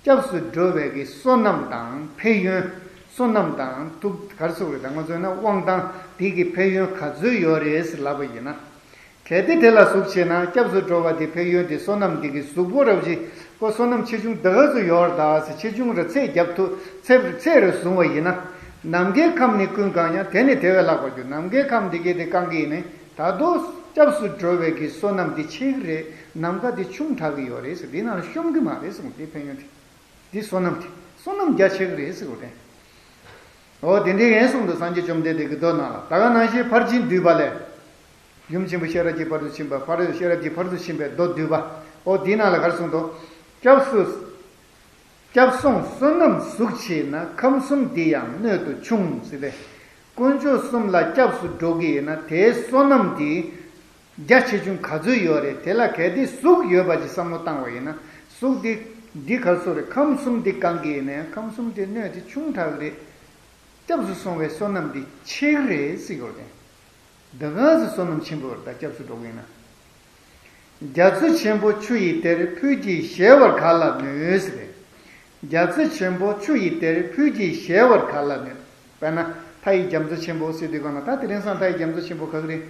སྐྱབས་སུ་འགྲོ་བའི་གི་བསོད་ནམས་དང་ཕན་ཡོན། བསོད་ནམས་དང་ཐུགས་གར་སོགས་རེད་ད། ང་ཚོས་ན་དབང་ཐང་དེ་གི་ཕན་ཡོན་ག་ཚོད་ཡོད་རེད་ཟེར་ལབ་པ་ཡིན་ན། གལ་ཏེ་དེ་ལ་ཟུག་བྱས་ན། སྐྱབས་སུ་འགྲོ་བ་དེ་ཕན་ཡོན་དེ་བསོད་ནམས་དེ་གི་གཟུགས་པོ་རབ་ཅིག་ཁོ་བསོད་ནམས་ཆེ་ཆུང་འདི་ག་ཚོད་ཡོད་རེད་ད་ཟེར་ཆེ་ཆུང་རེ་ཚད་རྒྱབ་ཐུབ་ཚད་ཚད་རེ་བཟུང་བ་ཡིན་ན། ནམ་མཁའི་ཁམས་ནི་ཀུན་བཀང་ཡང་། དེ་ནི་དེ་བས་ལྷག་པར་འགྱུར། ནམ་མཁའི་ཁམས་དེ་གས་དེ་བཀང་གི་ཡིན་ནའི་ད་དུང་སྐྱབས་སུ་འགྲོ་བའི་གི་བསོད་ནམས་དེ་ཆེ་གི་རེད། ནམ་མཁའ་དེ་ཆུང་དྲགས་གི་ཡོད་རེད་ཟེར། དེ་ནང་ལ་ཤོང་གི་མ་རེད་ཟེར། དེ་ཕན་ཡོན་དེ་དེ་བསོད་ནམས་དེ་བསོད་ནམས་རྒྱ་ཆེ་གི་རེད་ཟེར་གོ་དེ། འོ་དེ་འདྲའི་ཡིན་གསུངས་འདུག་སངས་རྒྱས་བཅོམ་ལྡན་འདས་ཀྱི་མདོ་ནང་ལ། ད་ག་ནང་བཞིན་ཕར་ཕྱིན་བསྡུས་པ་ལས། ཡུམ་ཆེན་པོ་ཤེས་རབ་ཀྱི་ཕ་རོལ་ཏུ་ཕྱིན་པ། ཕ་རོལ་ཤེས་རབ་ཀྱི་ཕ་རོལ་ཏུ་ཕྱིན་པའི་མདོ་བསྡུས་པ། འོ་དེའི་ནང་ལ་ག་རེ་གསུངས་འདུག་སྐྱབས་སུ། སྐྱབས་སོང་བསོད་ནམས་ཟུག་ཆེས་ན། ཁམས་གསུམ་འདི་ཡང་སྣོད་དུ་ཆུང་། ཟེར་ཏེ། དཀོན་མཆོག་གསུམ་ལ་སྐྱབས་སུ་འགྲོ་གི་ཡིན་ན་དེའི་བསོད་ནམས་དེ་རྒྱ་ཆེ་ཆུང་ག་ཚོད་ཡོད་རེད། དེ་ལ་གལ་ཏེ་གཟུགས་ཡོད་པ་ཅིག་བསམ་བློ་བཏང་བ་ཡིན་ན། གཟུགས་འདི་འདི་ག་རེ་ཟེར་རེད། ཁམས་གསུམ་འདི་བཀང་གི་ཡིན་ན་ཡང་ཁམས་གསུམ་དེ་སྣོད་དེ་ཆུང་དྲགས་རེད། སྐྱབས་སུ་སོང་བའི་བསོད་ནམས་འདི་ཆེ་གི་རེད་ཟེར་གྱི་ཡོད་རེད། འདི་ག་ཚོད་བསོད་ནམས་ཆེན་པོ་རེད་ད་སྐྱབས་སུ་འགྲོ་གི་ཡིན་ན། རྒྱ་མཚོ་ཆེན་པོ་ཆུ་ཡི་གཏེར། ཕུལ་གྱིས་གཞལ་བར་ག་ལ་ནུས། ཟེར་རེད། རྒྱ་མཚོ་ཆེན་པོ་ཆུ་ཡི་གཏེར། ཕུལ་གྱིས་གཞལ་བར་ག་ལ་ནུས། དཔེར་ན་མཐའ་ཡི་རྒྱ་མཚོ་ཆེན་པོ་ཟེར་དུས་གང་ལ་ད་དེ་རིང་སང་མཐའ་ཡི་རྒྱ་མཚོ་ཆེན་པོ་ག་གི་རེད།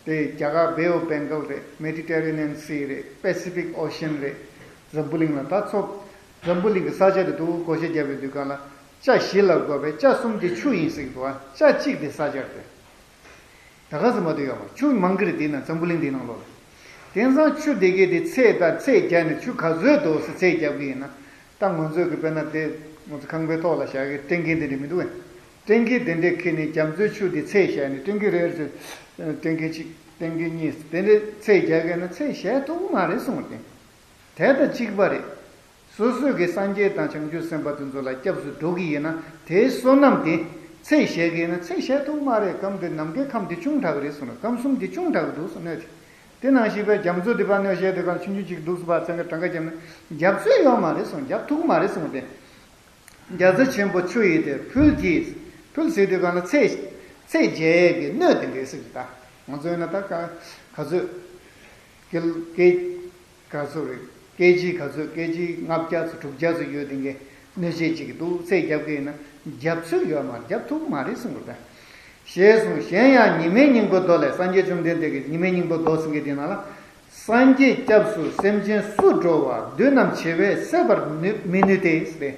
དེ་རྒྱ་གར་Bay of Bengal རེད། Mediterranean Sea རེད། Pacific Ocean རེད། འཛམ་བུ་གླིང་ལ་ད་ཚོ་འཛམ་བུ་གླིང་གི་ས་ཆ་དེ་དུ་བགོ་བཤའ་བརྒྱབ་པའི་དུས་གང་ལ་ལྕགས་བཞི་ལ་བགོས་པའི་ལྕགས་གསུམ་དེ་ཆུ་ཡིན་ཟེར་གྱི་འདུག་ཨ། ལྕགས་གཅིག་དེ་ས་ཆ་རེད། ད་ག་ཚོད་མ་གཏོགས་ཡོད་མ་རེད། ཆུ་མང་གི་རེད། དེ་ན་འཛམ་བུ་གླིང་འདིའི་ནང་ལོགས་ལ། དེང་སང་ཆུ་དེ་གའི་དེ་ཚད་དང་ཚད་བརྒྱབ་ནས་ཆུ་ག་ཚོད་འདུག་ཟེར་ཚད་བརྒྱབ་གི་ཡིན་ན། ད་ང་ཚོས་གི་དཔེར་ན་དེ་ང་ཚོ་ཁང་པའི་ཐོག་ལ་བཞག་གི་ཊེང་ཀི་དེ་འདྲ་མི་འདུག་གས། ཊེང་ཀི་དེ་འདྲས་ཁྱེར་ནས་རྒྱ་མཚོའི་ཆུ་དེ་ཚད་བཞག་ནས་ཊེང་ཀི་རེ་རེ་ཊེང་ཀི་གཅིག་ཊེང་ཀི་གཉིས་དེ་འདྲས་ཚད་བརྒྱབ་གི་ཡིན་ན་ཚད་བཞག་ཐུབ་ཀྱི་མ་རེད་གསུངས་པ་དེ། དེ་དང་གཅིག་པ་རེད། སོ་སོས་ཀྱི་སངས་རྒྱས་དང་བྱང་ཆུབ་སེམས་དཔའ་དེ་ཚོ་ལ་སྐྱབས་སུ་འགྲོ་གི་ཡིན་ན་དེའི་བསོད་ནམས་དེ་ཚད་བཞག་གི་ཡིན་ན་ཚད་བཞག་ཐུབ་མ་རེད། ཁམས་དེ་ནམ་མཁའི་ཁམས་དེ་ཆུང་དྲགས་རེད་གསུངས་ན། ཁམས་གསུམ་དེ་ཆུང་དྲགས་འདུག་གསུངས་ནས་དེ་ནང་བཞིན་པའི་རྒྱ་མཚོ་དེ་ཕར་གནོད་བྱས་དེ་གང་ཆུང་ཆུང་ཅིག་འདུག་སུ་བ་ཚན་ཁ་གྲངས་ཀ་བརྒྱབ་ན་རྒྱབ་ཚོད་ཡོད་མ་རེད་གསུངས། རྒྱབ་ཐུབ་མ་རེད་གསུངས་ཏེ། རྒྱ་མཚོ་ཆེན་པོ་ཆུ་ཡི་གཏེར། ཕུལ་གྱིས་ཕུལ་ཟེར་དུས་གང་ལ་ཚད་ཚད་འཇལ་ཡས་ཀྱི་སྣོད་དེ་འདྲས་ཟེར་གི་ད་ང་ཚོ་ཡིན་ན་ད་ག་ག་ཚོད་ཀི་ཀི་ག་ཚོད་རེད། ཀེ་ཇི་ག་ཚོད་ཀེ་ཇི་ལྔ་བརྒྱ་ཚོ་དྲུག་བརྒྱ་ཚོ་ཡོད་དེ་འགའི་སྣོད་ཆས་གཅིག་གི་འདུག་ཚད་རྒྱབ་གི་ཡིན་ན་རྒྱབ་ཚོད་ཡོད་མ་རྒྱབ་ཐུབ་མ་རེད་གསུངས་པ་དང་། ཞེས་གསུངས། གཞན་ཡང་ཉི་མའི་སྙིང་པོ་མདོ་ལས། སངས་རྒྱས་བཅོམ་ལྡན་འདས་ཀྱི་ཉི་མའི་སྙིང་པོ་མདོ་ཟེར་མཁན་དེ་ནང་ལ། སངས་རྒྱས་སྐྱབས་སུ་སེམས་ཅན་སུ་འགྲོ་བ། བདུད་རྣམས་བྱེ་བས་བསད་པར་ནུ་མི་ནུས་ཏེ་ཟེར།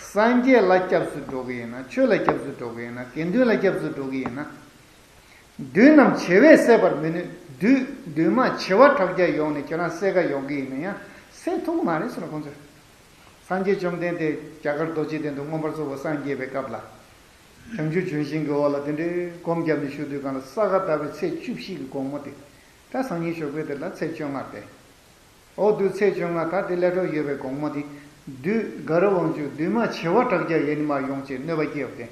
སངས་རྒྱས་ལ་སྐྱབས་སུ་འགྲོ་གི་ཡིན་ན་ཆོས་ལ་སྐྱབས་སུ་འགྲོ་གི་ཡིན་ན་དགེ་འདུན་ལ་སྐྱབས་སུ་འགྲོ་གི་ཡིན་ན། བདུད་རྣམས་བྱེ་བས་བསད་པར་མི་ནུས། བདུད་བདུད་དམག་བྱེ་བ་ཕྲག་བརྒྱ་ཡོང་ནས་ཁྱེད་རང་བསད་ག་ཡོང་གི་ཡིན་ན་ཡང་བསད་ཐུབ་མ་རེད་ཟེར་ན་ཁོང་ཚོས། སངས་རྒྱས་བཅོམ་ལྡན་འདས་རྒྱ་གར་རྡོ་རྗེ་གདན་དུ་མངོན་པར་རྫོགས་པར་སངས་རྒྱས་པའི་སྐབས་ལ། བྱང་ཆུབ་ལྗོན་ཤིང་གི་འོག་ལ་དེ་འདྲའི་སྒོམ་བརྒྱབ་ནས་བཞུགས་དུས་གང་ལ་ས་ག་ཟླ་བའི་ཚེས་བཅུ་བཞི་གི་དགོང་མོ་དེ། ད་སང་ཉིན་ཞོགས་པའི་དེ་ལ་ཚེས་བཅོ་ལྔ་སྟེ། འོ་དུས་ཚེས་བཅོ་ལྔ་ད་དེ་སླེབས་གྲབས་ཡོད་པའི་དགོང་མོ་དེ། བདུད་དགའ་རབ་དབང་ཕྱུག་བདུད་དམག་བྱེ་བ་ཕྲག་བརྒྱ་ཡེ་ནས་མར་ཡོང་བྱས་གནོད་པ་སྐྱེལ་བ་དེ།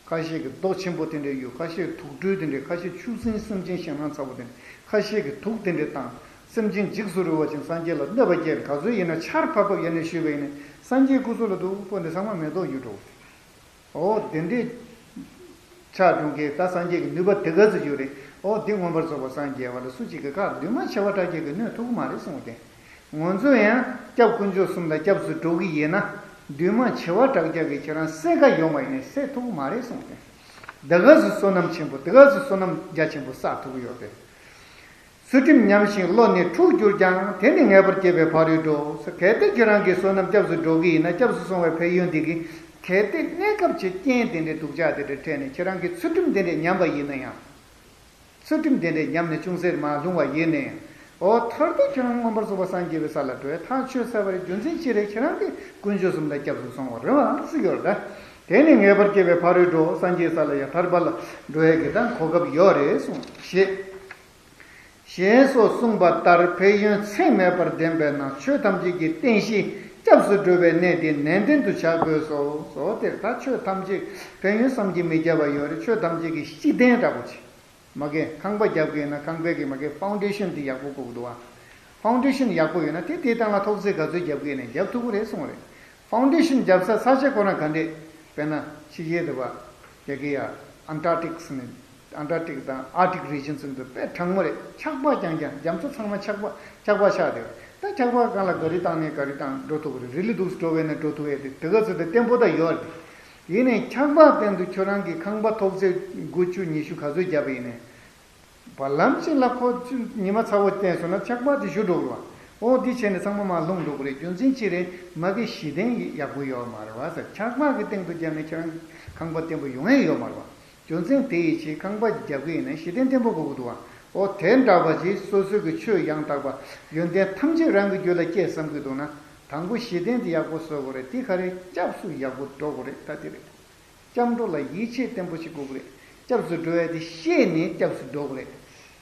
ཁ་ཤས་ཀྱིས་རྡོ་ཆེན་པོ་དེ་འདྲས་གཡུག་ཁ་ཤས་དུག་སྦྲུལ་དེ་འདྲས། ཁ་ཤས་ཆུ་སྲིན་སེམས་ཅན་ཞེད་སྣང་ཚ་པོ་དེ་འདྲས། ཁ་ཤས་ཀྱིས་དུག་དེ་འདྲས་བཏང་། སེམས་ཅན་འཇིགས་སུ་རུང་བ་ཅན་སངས་རྒྱས་ལ་གནོད་པ་སྐྱེལ། ག་ཚོད་ཡིན་ན་ཆར་ཕབ་ཕབ་ཡེ་ནས་བཞུད་པ་ཡིན་ནས་སངས་རྒྱས་སྐུ་གཟུགས་ལ་སྡུག་པོ་འདི་ཚང་མ་མེ་ཏོག་གཡུག་འགྲོ། འོ་དེ་འདྲས་ཆགས་འགྲོ་མཁན་ད་སངས་རྒྱས་ཀྱི་ནུས་པ་དེ་ག་ཚོད་ཡོད་རེད། འོ་འདི་མངོན་པར་རྫོགས་པར་སངས་རྒྱས་པ་ལ་སུ་གཅིག་གིས་ཁ་བདུད་དམག་བྱེ་བ་ཕྲག་བརྒྱ་གིས་གནོད་ཐུབ་ཀྱི་མ་རེད་གསུངས་ཏེ། ང་ཚོ་ཡང་སྐྱབས་དཀོན་མཆོག་གསུམ་ལ་སྐྱབས་སུ་འགྲོ་གི་ཡིན་ན་བདུད་དམག་བྱེ་བ་ཕྲག་བརྒྱ་གིས་ཁྱེད་རང་བསད་ག་ཡོང་བ་ཡིན་ནའི་བསད་ཐུབ་ཀྱི་མ་རེད་གསུངས་ཏེ། དེ་ག་ཚོད་བསོད་ནམས་ཆེན་པོ་དེ་ག་ཚོད་བསོད་ནམས་རྒྱ་ཆེན་པོ་བསགས་ཐུབ་ཀྱི་ཡོད་དེ། ཚུལ་ཁྲིམས་ཉམས་ཤིང་བློ་ནི་འཁྲུགས་གྱུར་ཀྱང་། དེ་ནི་ངེས་པར་སྐྱེས་པའི་ཕ་རོལ་འགྲོ། གལ་ཏེ་ཁྱེད་རང་གིས་བསོད་ནམས་སྐྱབས་སུ་འགྲོ་གི་ཡིན་ན་སྐྱབས་སུ་སོང་བའི་ཕན་ཡོན་འདི་གིས་གལ་ཏེ་གནས་སྐབས་ཀྱི་རྐྱེན་དེ་འདྲའི་སྡུག་ཅག་དེ་འདྲ་འཕྲད་ནས་ཁྱེད་རང་གིས་ཚུལ་ཁྲིམས་དེ་འདྲས་ཉམས་པ་ཡིན་ན་ཡང་། ཚུལ་ཁྲིམས་དེ་འདྲས་ཉམས་ནས་ཅུང་ཟད་མར་ལྷུང་བ་ཡིན་ན་ཡང་། འོ་མཐར་ཐུག་ཁྱེད་རང་མངོན་པར་རྫོགས་པ་སངས་རྒྱས་པའི་ས་ལ་འགྲོ་བའི་ཐག་ཆོད་ཚར་བ་རེད། རྒྱུ་མཚན་ཅི་རེད། ཁྱེད་རང་གིས་དཀོན་མཆོག་གསུམ་ལ་སྐྱབས་སུ་སོང་བ་རེད་བ་ཟེར་གྱི་ཡོད་རེད་ད། དེ་ནི་ངེས་པར་སྐྱེས་པའི་ཕ་རོལ་འགྲོ། སངས་རྒྱས་ས་ལ་ཡང་ཐར་པ་ལ་འགྲོ་ཡས་ཀྱི་ད་གོ་སྐབས་ཡོད་རེད་གསུངས་ཞེས། ཞེས་སོགས་གསུངས་པ་ལྟར་ཕན་ཡོན་ཚད་མེད་པར་ལྡན་པས་ན་ཆོས་ཐམས་ཅད་ཀྱི་རྟེན་གཞི་ སྐྱབས་སུ་འགྲོ་བའི་གནས་དེ་ནན་ཏན་དུ་བྱ་དགོས་སོ། སོ་དེར་ད་ཆོས་ཐམས་ཅད་ཕན་ཡོན་བསམ་གྱིས་མི་ཁྱབ་པ་ཡོད་རེད། ཆོས་ཐམས་ཅད་ཀྱི་གཞི་རྟེན་འདྲ་པོ་ཆེ། མ་གི་ཁང་པ་རྒྱབ་ཀྱི་ཡིན་ན་ཁང་པའི་གི་མ་གི་ཕའུན་ཌེ་ཤན་དེ་ཡག་པོ་དགོས་ཀྱི་འདུག་བ། ཕའུན་ཌེ་ཤན་ཡག་པོ་ཡོད་ན་དེ་དེའི་སྟེང་ལ་ཐོག་བརྩེགས་ག་ཚོད་རྒྱབ་ཀྱི་ཡིན་ན་རྒྱབ་ཐུབ་ཀྱི་རེད་གསུངས་རེད། ཕའུན་ཌེ་ཤན་རྒྱབ་ས་ས་ཆ་ཁོ་རང་ག་འདྲས། དཔེར་ན་ཕྱི་རྒྱལ་དུ་བ། རྒྱ་གི་ཡ་ཨན་ཊར་ཀ་ཊིག་ཟེར་ནས། ཨན་ཊར་ཀ་ཊིག་དང་ཨར་ཀ་ཊིག་རི་ཇན་ཟེར་འདུག་དཔེ་གྲང་མོ་རེད། ཆག་པ་རྐྱང་རྐྱང་རྒྱ་མཚོ་ཚང་མ་ཆག་པ་ཆག་པ་ཆགས་བསྡད་རེད། ད་ཆག་པ་སྒང་ལ་ག་རི་བཏང་ནས་ག་རི་བཏང་འགྲོ་ཐུབ་ཀྱི་རེད། རི་ལི་འདུག་སེ་འགྲོ་བས་ན་འགྲོ་ཐུབ་ཡས་དེ་དེ་ག་ཚོད་དེ་བརྟན་པོ་ད་ཡོད་རེད། ཡིན་ནའི་ཆག་པ་སྟེང་དུ་ཁྱོད་རང་གི་ཁང་པ་ཐོག་བརྩེགས་དགུ་བཅུ་ཉི་ཤུ་ག་ཚོད་བརྒྱབ་པ་ཡིན་ནའི། བར་ལམ་ཅིག་ལ་ཁོ་ཚོས་ཉི་མ་ཚ་བོ་བསྟན་སོང་ན་ཆག་པ་དེ་ཞུ་འགྲོ་གི་རེད་བ། འོ་འདི་བྱས་ནས་ཚང་མ་མར་ལྷུང་འགྲོ་གི་རེད། རྒྱུ་མཚན་ཅི་རེད། མ་གི་གཞི་རྟེན་ཡག་པོ་ཡོད་མ་རེད་བ་ཟེར། ཆག་པ་གི་སྟེང་དུ་བརྒྱབ་ནས་ཁྱེད་རང་ཁང་པ་བརྟན་པོ་ཡོང་ཡས་ཡོད་མ་རེད་བ། རྒྱུ་མཚན་དེ་ཡི་ཕྱིར་ཁང་པ་རྒྱབ་གི་ཡིན་ན་གཞི་རྟེན་བརྟན་པོ་དགོས་ཀྱི་འདུག་བ། འོ་དེ་འདྲ་བ་ཅིག་སོ་སོའི་གི་ཆོས་ཡང་དག་པ་ཡོན་ཏན་ཐམས་ཅད་རང་གི་རྒྱུད་ལ་སྐྱེས་བསམ་གི་འདུག་ན། དང་པོ་གཞི་རྟེན་དེ་ཡག་པོ་བཟོ་དགོས་རེད། དེ་ག་རེ་སྐྱབས་སུ་ཡག་པོ་འགྲོ་དགོས་རེད། ད་དེ་རེད། སྐྱབས་འགྲོ་ལ་ཡིད་ཆེས་བརྟན་པོ་ཞིག་དགོས་ཀྱི་རེད། སྐྱབས་སུ་འགྲོ་ཡ་དེ་ཤེས་ནས་སྐྱབས་སུ་འགྲོ་དགོས་རེད།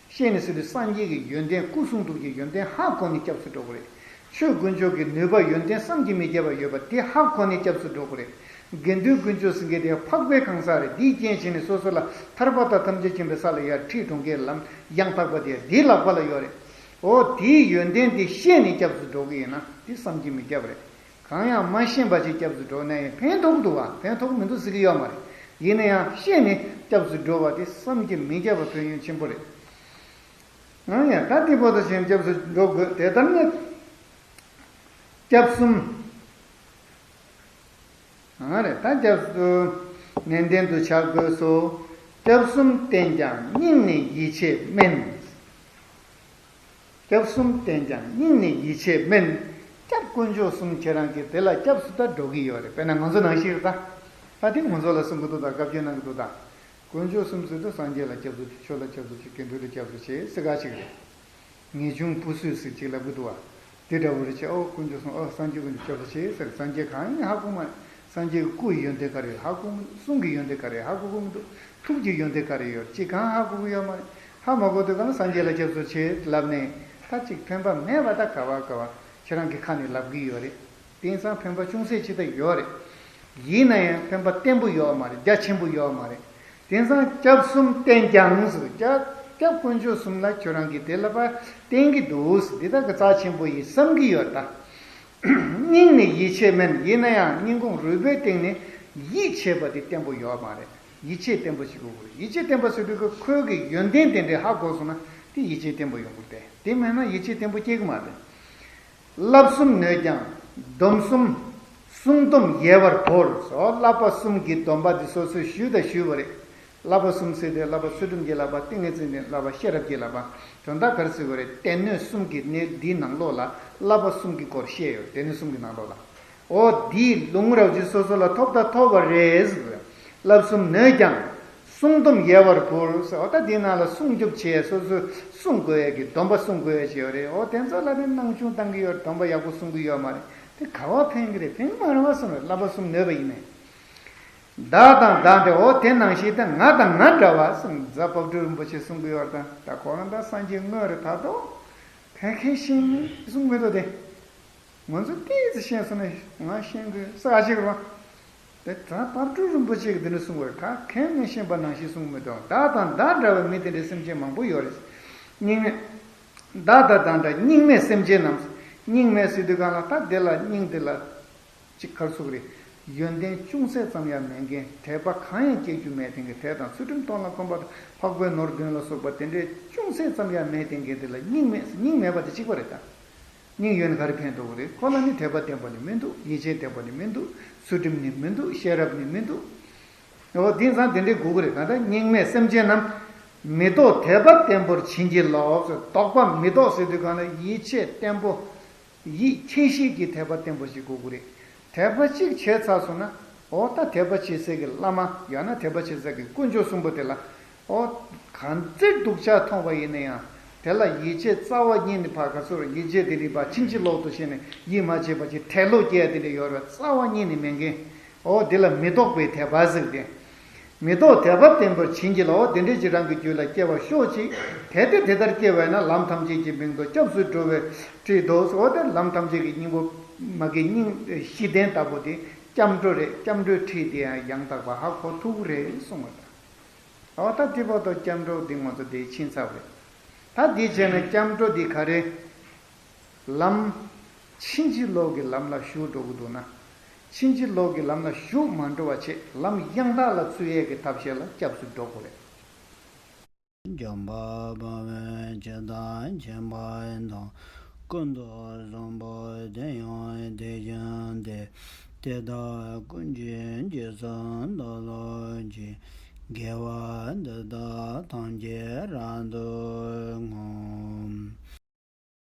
ཤེས་ནས་ཟེར་དུས་སངས་རྒྱས་ཀྱི་ཡོན་ཏན་སྐུ་གསུང་ཐུགས་ཀྱི་ཡོན་ཏན་ཧ་གོ་ནས་སྐྱབས་སུ་འགྲོ་དགོས་རེད། ཆོས་དཀོན་མཆོག་གི་ནུས་པ་ཡོན་ཏན་བསམ་གྱིས་མི་ཁྱབ་པ་ཡོད་པ་དེ་ཧ་གོ་ནས་སྐྱབས་སུ་འགྲོ་དགོས་རེད། དགེ་འདུན་དཀོན་མཆོག་ཟེར་མཁན་དེ་འཕགས་པའི་གང་ཟག་རེད། དེའི་རྐྱེན་བྱས་ནས་སོ་སོ་ལ་ཐར་པ་དང་ཐམས་ཅད་མཁྱེན་པའི་ས་ལ་ཡར་ཁྲིད་གཏོང་མཁན་ལམ་ཡང་དག་པ་དེ་དེའི་ལག་པ་ལ་ཡོད་རེད། འོ་དེའི་ཡོན་ཏན་དེ་ཤེས་ནས་སྐྱབས་སུ་འགྲོ་གི་ཡིན་ན་དེ་བསམ་གྱིས་མི་ཁྱབ་རེད། གང་ཡང་མ་ཤེས་པ་ཅིག་སྐྱབས་སུ་འགྲོ་ན་ཡང་ཕན་ཐོགས་འདུག་བ། ཕན་ཐོགས་མི་འདུག་ཟེར་གྱི་ཡོད་མ་རེད། ཡིན་ན་ཡང་ཤེས་ནས་སྐྱབས་སུ་འགྲོ་བ་དེ་བསམ་གྱིས་མི་ཁྱབ་པ་ཕན་ཡོན་ཆེན་པོ་རེད། ང་ཡང་ད་དེ་བོ་དང་གཞན་སྐྱབས་སུ་འགྲོ་དགོས། དེ་ལྟར་ན་སྐྱབས་གསུམ། ང་རེད་ད་སྐྱབས་སུ་ནན་ཏན་དུ་བྱ་དགོས་སོ། སྐྱབས་གསུམ་བསྟེན་ཀྱང་སྙིང་ནས་ཡིད་ཆེས་དམན། སྐྱབས་གསུམ་བསྟེན་ཀྱང་སྙིང་ནས་ཡིད་ཆེས་དམན། སྐྱབས་དཀོན་མཆོག་གསུམ་ཁྱེད་རང་གིས་དེ་ལ་སྐྱབས་སུ་ད་འགྲོ་གི་ཡོད་རེད། དཔེར་ན་ང་ཚོ་ནང་བཞིན་རེད་ད། ད་དེ་ང་ཚོ་ལ་གསུང་གི་འདུག་ད་བཀའ་བཀྱོན་གནང་གི་འདུག་ད། དཀོན་མཆོག་གསུམ་ཟེར་དུས་སངས་རྒྱས་ལ་སྐྱབས་སུ་མཆི། ཆོས་ལ་སྐྱབས་སུ་མཆི། དགེ་འདུན་ལ་སྐྱབས་སུ་མཆི་ཟེར་ག་ཅིག་རེད། ངེས་འབྱུང་སྤུ་སུས་ཟེར་ཅིག་ལབ་གི་འདུག་བ། དེ་འདྲ་བོ་རེད་ཅེ། ཨོ་དཀོན་མཆོག་གསུམ། ཨོ་སངས་རྒྱས་དཀོན་མཆོག་སྐྱབས་སུ་མཆི་ཟེར། སངས་རྒྱས་གང་ཡིན་ཧ་གོ་མ་རེད། སངས་རྒྱས་ཀྱི་སྐུ་ཡི་ཡོན་ཏན་ག་རེ་ཧ་གོ་མི་འདུག་གསུང་གི་ཡོན་ཏན་ག་རེ་ཧ་གོ་གི་མི་འདུག་ཐུགས་ཀྱི་ཡོན་ཏན་ག་རེ་ཡོད་ཅིག་གང་ཧ་གོ་གི་ཡོད་མ་རེད། ཧ་མ་གོ་དུས་གང་ལ་སངས་རྒྱས་ལ་སྐྱབས་སུ་མཆི་ལབ་ནས་ད་ཅིག་ཕན་པ་མེད་པ་ད་ག་བ་ག་བ་ཁྱེད་རང་གི་ཁ་ནས་ལབ་གི་ཡོད་རེད། དེང་སང་ཕན་པ་ཅུང་ཟད་ཅིག་ད་ཡོད་རེད། ཡིན་ན་ཡང་ཕན་པ་བརྟན་པོ་ཡོད་མ་རེད། རྒྱ་ཆེན་པོ་ཡོད་མ་རེད། དེང་སང་སྐྱབས་གསུམ་བསྟེན་ཀྱང་ཟེར། སྐྱབས་སྐྱབས་དཀོན་མཆོག་གསུམ་ལ་ཁྱོད་རང་གིས་དེ་ལ་ཕར་བསྟེན་གྱི་འདུག་འདི་དག་གི་རྩ་ཆེན་པོ་ཡིན་བསམ་གྱི་ཡོད་ད། སྙིང་ནས་ཡིད་ཆེས་དམན། ཡིན་ན་ཡང་སྙིང་ཁོང་རུས་པའི་གཏིང་ནས་ཡིད་ཆེས་པ་དེ་བརྟན་པོ་ཡོད་མ་རེད། ཡིད་ཆེས་བརྟན་པོ་ཞིག་དགོས་ཀྱི་རེད། ཡིད་ཆེས་བརྟན་པ་ཟེར་དུས་ཁོའི་ཡོན་ཏན་དེ་འདྲ་ཧ་གོ་སོང་ན་དེ་ཡིད་ཆེས་བརྟན་པོ་ཡོང་གི་རེད། དེ་མེད་ན་ཡིད་ཆེས་བརྟན་པོ་སྐྱེ་གི་མ་རེད། བསླབ་གསུམ་ནོད་ཀྱང་སྡོམ་གསུམ་བསྲུང་སྡོམ་ཡལ་བར་བོར། སོ་བསླབ་པ་གསུམ་གྱི་སྡོམ་པ་འདི་སོ་སོས་ཞུས་དང་ཞུས་པ་རེད། བསླབ་པ་གསུམ་ཟེར་དེ་བསླབ་པ་ཚུལ་ཁྲིམས་ཀྱི་བསླབ་པ། ཏིང་ངེ་འཛིན་གྱི་བསླབ་པ། ཤེས་རབ་ཀྱི་བསླབ་པ། དོན་དག་ག་རེ་ཟེར་བ་རེད། སྡེ་སྣོད་གསུམ་གྱི་གནས་འདིའི་ནང་ལོགས་ལ་བསླབ་པ་གསུམ་གྱི་སྐོར་བཤད་ཡོད། སྡེ་སྣོད་གསུམ་གྱི་ནང་ལོགས་ལ། འོ་འདིའི་ལུང་རབ་ཀྱིས་སོ་སོ་ལ་ཐོབ་དང་ཐོབ་པ་རེད་ཟེར་བས། བསླབ་གསུམ་ནོད་ཀྱང་བསྲུང་སྡོམ་ཡལ་བར་བོར་ཟེར། འོ་ད་འདི་ནང་ལ་སྲུང་སྐྱོབ་བྱེད་སོ་སོས་སྲུང་དགོས་ཡ་གི་སྡོམ་པ་སྲུང་དགོས་ཡ་ཅིག་ཡོད་རེད། འོ་དེ་ཚོ་ལ་ནི་སྣང་ཆུང་བཏང་གི་ཡོད་རེད། སྡོམ་པ་ཡག་པོ་སྲུང་གི་ཡོད་མ་རེད། དེ་ག་བ་ཕན་གི་རེད། ཕན་གི་མ་རེད་བ་གསུངས་རེད། བསླབ་པ་གསུམ་ནོད་པ་ཡིན་ནས། བདག་དང་བདག་འདྲ། འོ་དེ་ནང་བཞིན་ད་ང་དང་ང་འདྲ་བ་གསུངས། རྫ་དཔལ་སྤྲུལ་རིན་པོ་ཆེས་གསུང་གི་ཡོད་རེད། ད་ད་ཁོ་རང་ད་སངས་རྒྱས་དངོས་རེད། ད་དོ་ག་གེ་ཤེས་མི་གསུང་མི་འདུག་སྟེ། ང་ཚོ་ཏོག་ཙམ་ཤེས་སོང་ན་ང་ཤེས་དགོས་ས་ཨ་ཅིག་རེད་བ། དེ་ད་དཔལ་སྤྲུལ་རིན་པོ་ཆེ་གིས་འདི་འདྲ་གསུངས་པ་རེད། ད་གན་མི་ཤེས་པ་ནང་བཞིན་གསུངས་མི་འདུག་བདག་དང་བདག་འདྲ་བའི་མི་དེ་འདྲའི་སེམས་ཅན་མང་པོ་ཡོད་རེད། སྙིགས་མེད། བདག་དང་བདག་འདྲ་སྙིགས་མའི་སེམས་ཅན་རྣམས། སྙིགས་མའི་ཟེར་དུས་གང་ལ་ད་དེ་ལ་སྙིང་དེ་ལ་ཅིག་ག་རེ་ཟེར་དགོས་རེད། ཡོན་ཏན་ཅུང་ཟད་ཙམ་ཡང་མེད་མཁན། དད་པ་གང་ཡང་སྐྱེ་རྒྱུ་མེད་མཁན་གྱི། དད་དང་ཚུལ་ཁྲིམས་གཏོང་ལ་གོམས་པ་དང་། འཕགས་པའི་ནོར་བདུན་ལ་སོགས་པ་དེ་འདྲའི་ཅུང་ཟད་ཙམ་ཡང་མེད་མཁན་དེ་ལ་སྙིགས་མེད། སྙིང་མེད་པ་དེ་གཅིག་པ་རེད་ད། སྙིང་ཡོད་ན་ག་རེ་ཕན་ཐོགས་ཀྱི་རེད། ཁོ་ལ་ནི་དད་པ་བརྟན་པོ་ནི་མི་འདུག་ཡིད་ཆེས་བརྟན་པོ་ནི་མི་འདུག་ཚུལ་ཁྲིམས་ནི་མི་འདུག་ཤེས་རབ་ནི་མི་འདུག་འོ་དེང་སང་དེ་འདྲའི་དགོས་ཀྱི་རེད། གང་ལྟར་སྙིགས་མའི་སེམས་ཅན་རྣམས། མི་ལྡོག་དད་པ་བརྟན་པོར་བྱིན་གྱིས་རློབས། དོགས་པ་མི་ལྡོག་ཟེར་དུས་གང་ལ་ཡིད་ཆེས་བརྟན་པོ། ཡིད་ཆེས་ཤེས་ཀྱི་དད་པ་བརྟན་པོ་ཞིག་དགོས་ཀྱི་རེད། དད་པ་གཅིག་བྱས་ཚར་སོང་ན། འོ་ད་དད་པ་བྱེད་སའི་གི་བླ་མ་ཡང་ན་དད་པ་བྱེད་སའི་གི་དཀོན་མཆོག་གསུམ་པོ་དེ་ལ། འོ། གང་ཚེ་སྡུག་ཅག་མཐོང་བ་ཡིན་ན་ཡང་། དེ་ལ་ཡིད་ཆེས་རྩ་བ་ཉིད་ནས་ཕར་ག་ཚོད་ཡིད་ཆེས་དེ་འདྲའི་བ་ཕྱིན་ཅི་ལོག་ཏུ་བྱས་ནས་ཡིད་མ་ཆེས་པ་ཅིག་དད་ལོག་སྐྱེ་ཡ་དེ་འདྲ་ཡོད་རེད། རྩ་བ་ཉིད་ནས་མེད་མཁན། འོ་དེ་ལ་མི་ལྡོག་པའི་དད་པ་ཟེར་ཏེ། མི་ལྡོག་དད་པ་བརྟན་པོར་བྱིན་གྱིས་རློབས། འོ་དེ་འདྲའི་ཅིག་རང་གི་རྒྱུད་ལ་སྐྱེ་བར་ཤོག་ཅིག་གལ་ཏེ་དེ་ལྟར་སྐྱེ་བས་ན། ལམ་ཐམས་ཅད་ཀྱི་མིང་དུ་སྐྱབས་སུ་འགྲོ་བའི་ཁྲིད་དོ། འོ་དེ་ལམ་ཐམས་ཅད་ཀྱི་སྙིང་པོ། མ་གི་སྙིང་ཤེས་ལྡན་ལྟ་བུ་དེ་སྐྱབས་འགྲོ་རེད། སྐྱབས་འགྲོའི་ཁྲིད་དེ་ཡང་ཡང་དག་པ་ཧ་གོ་ཐུབ་ཀྱི་རེད་གསུངས་པ་དང་། འོ་ད་དེ་བར་དུ་སྐྱབས་འགྲོ་འདི་ང་ཚོ་དེ་ཕྱིན་ཚར་བ་རེད། ད་འདི་བྱས་ན་སྐྱབས་འགྲོ་འདི་ག་རེ། ལམ། ཕྱིན་ཅི་ལོག་གི་ལམ་ལ་ཞུགས་འགྲོ་གི་འདུག་ན། ཕྱིན་ཅི་ལོག་གི་ལམ་ལ་ཞུགས་མ་འགྲོ་བ་བྱེད། ལམ་ཡང་དག་ལ་ཚུད་ཡས་ཀྱི་ཐབས་ཤེས་ལ་སྐྱབས་སུ་འགྲོ་དགོས་རེད། འཇམ་དཔལ་དཔའ་བོས་ཇི་ལྟར་མཁྱེན་པ་དང་། ཀུན་ཏུ་བཟང་པོ་དེ་ཡང་དེ་བཞིན་ཏེ། དེ་དག་ཀུན་གྱི་རྗེས་སུ་བདག་སློབ་ཅིང་། དགེ་བ་འདི་དག་ཐམས་ཅད་རབ་ཏུ་བསྔོ།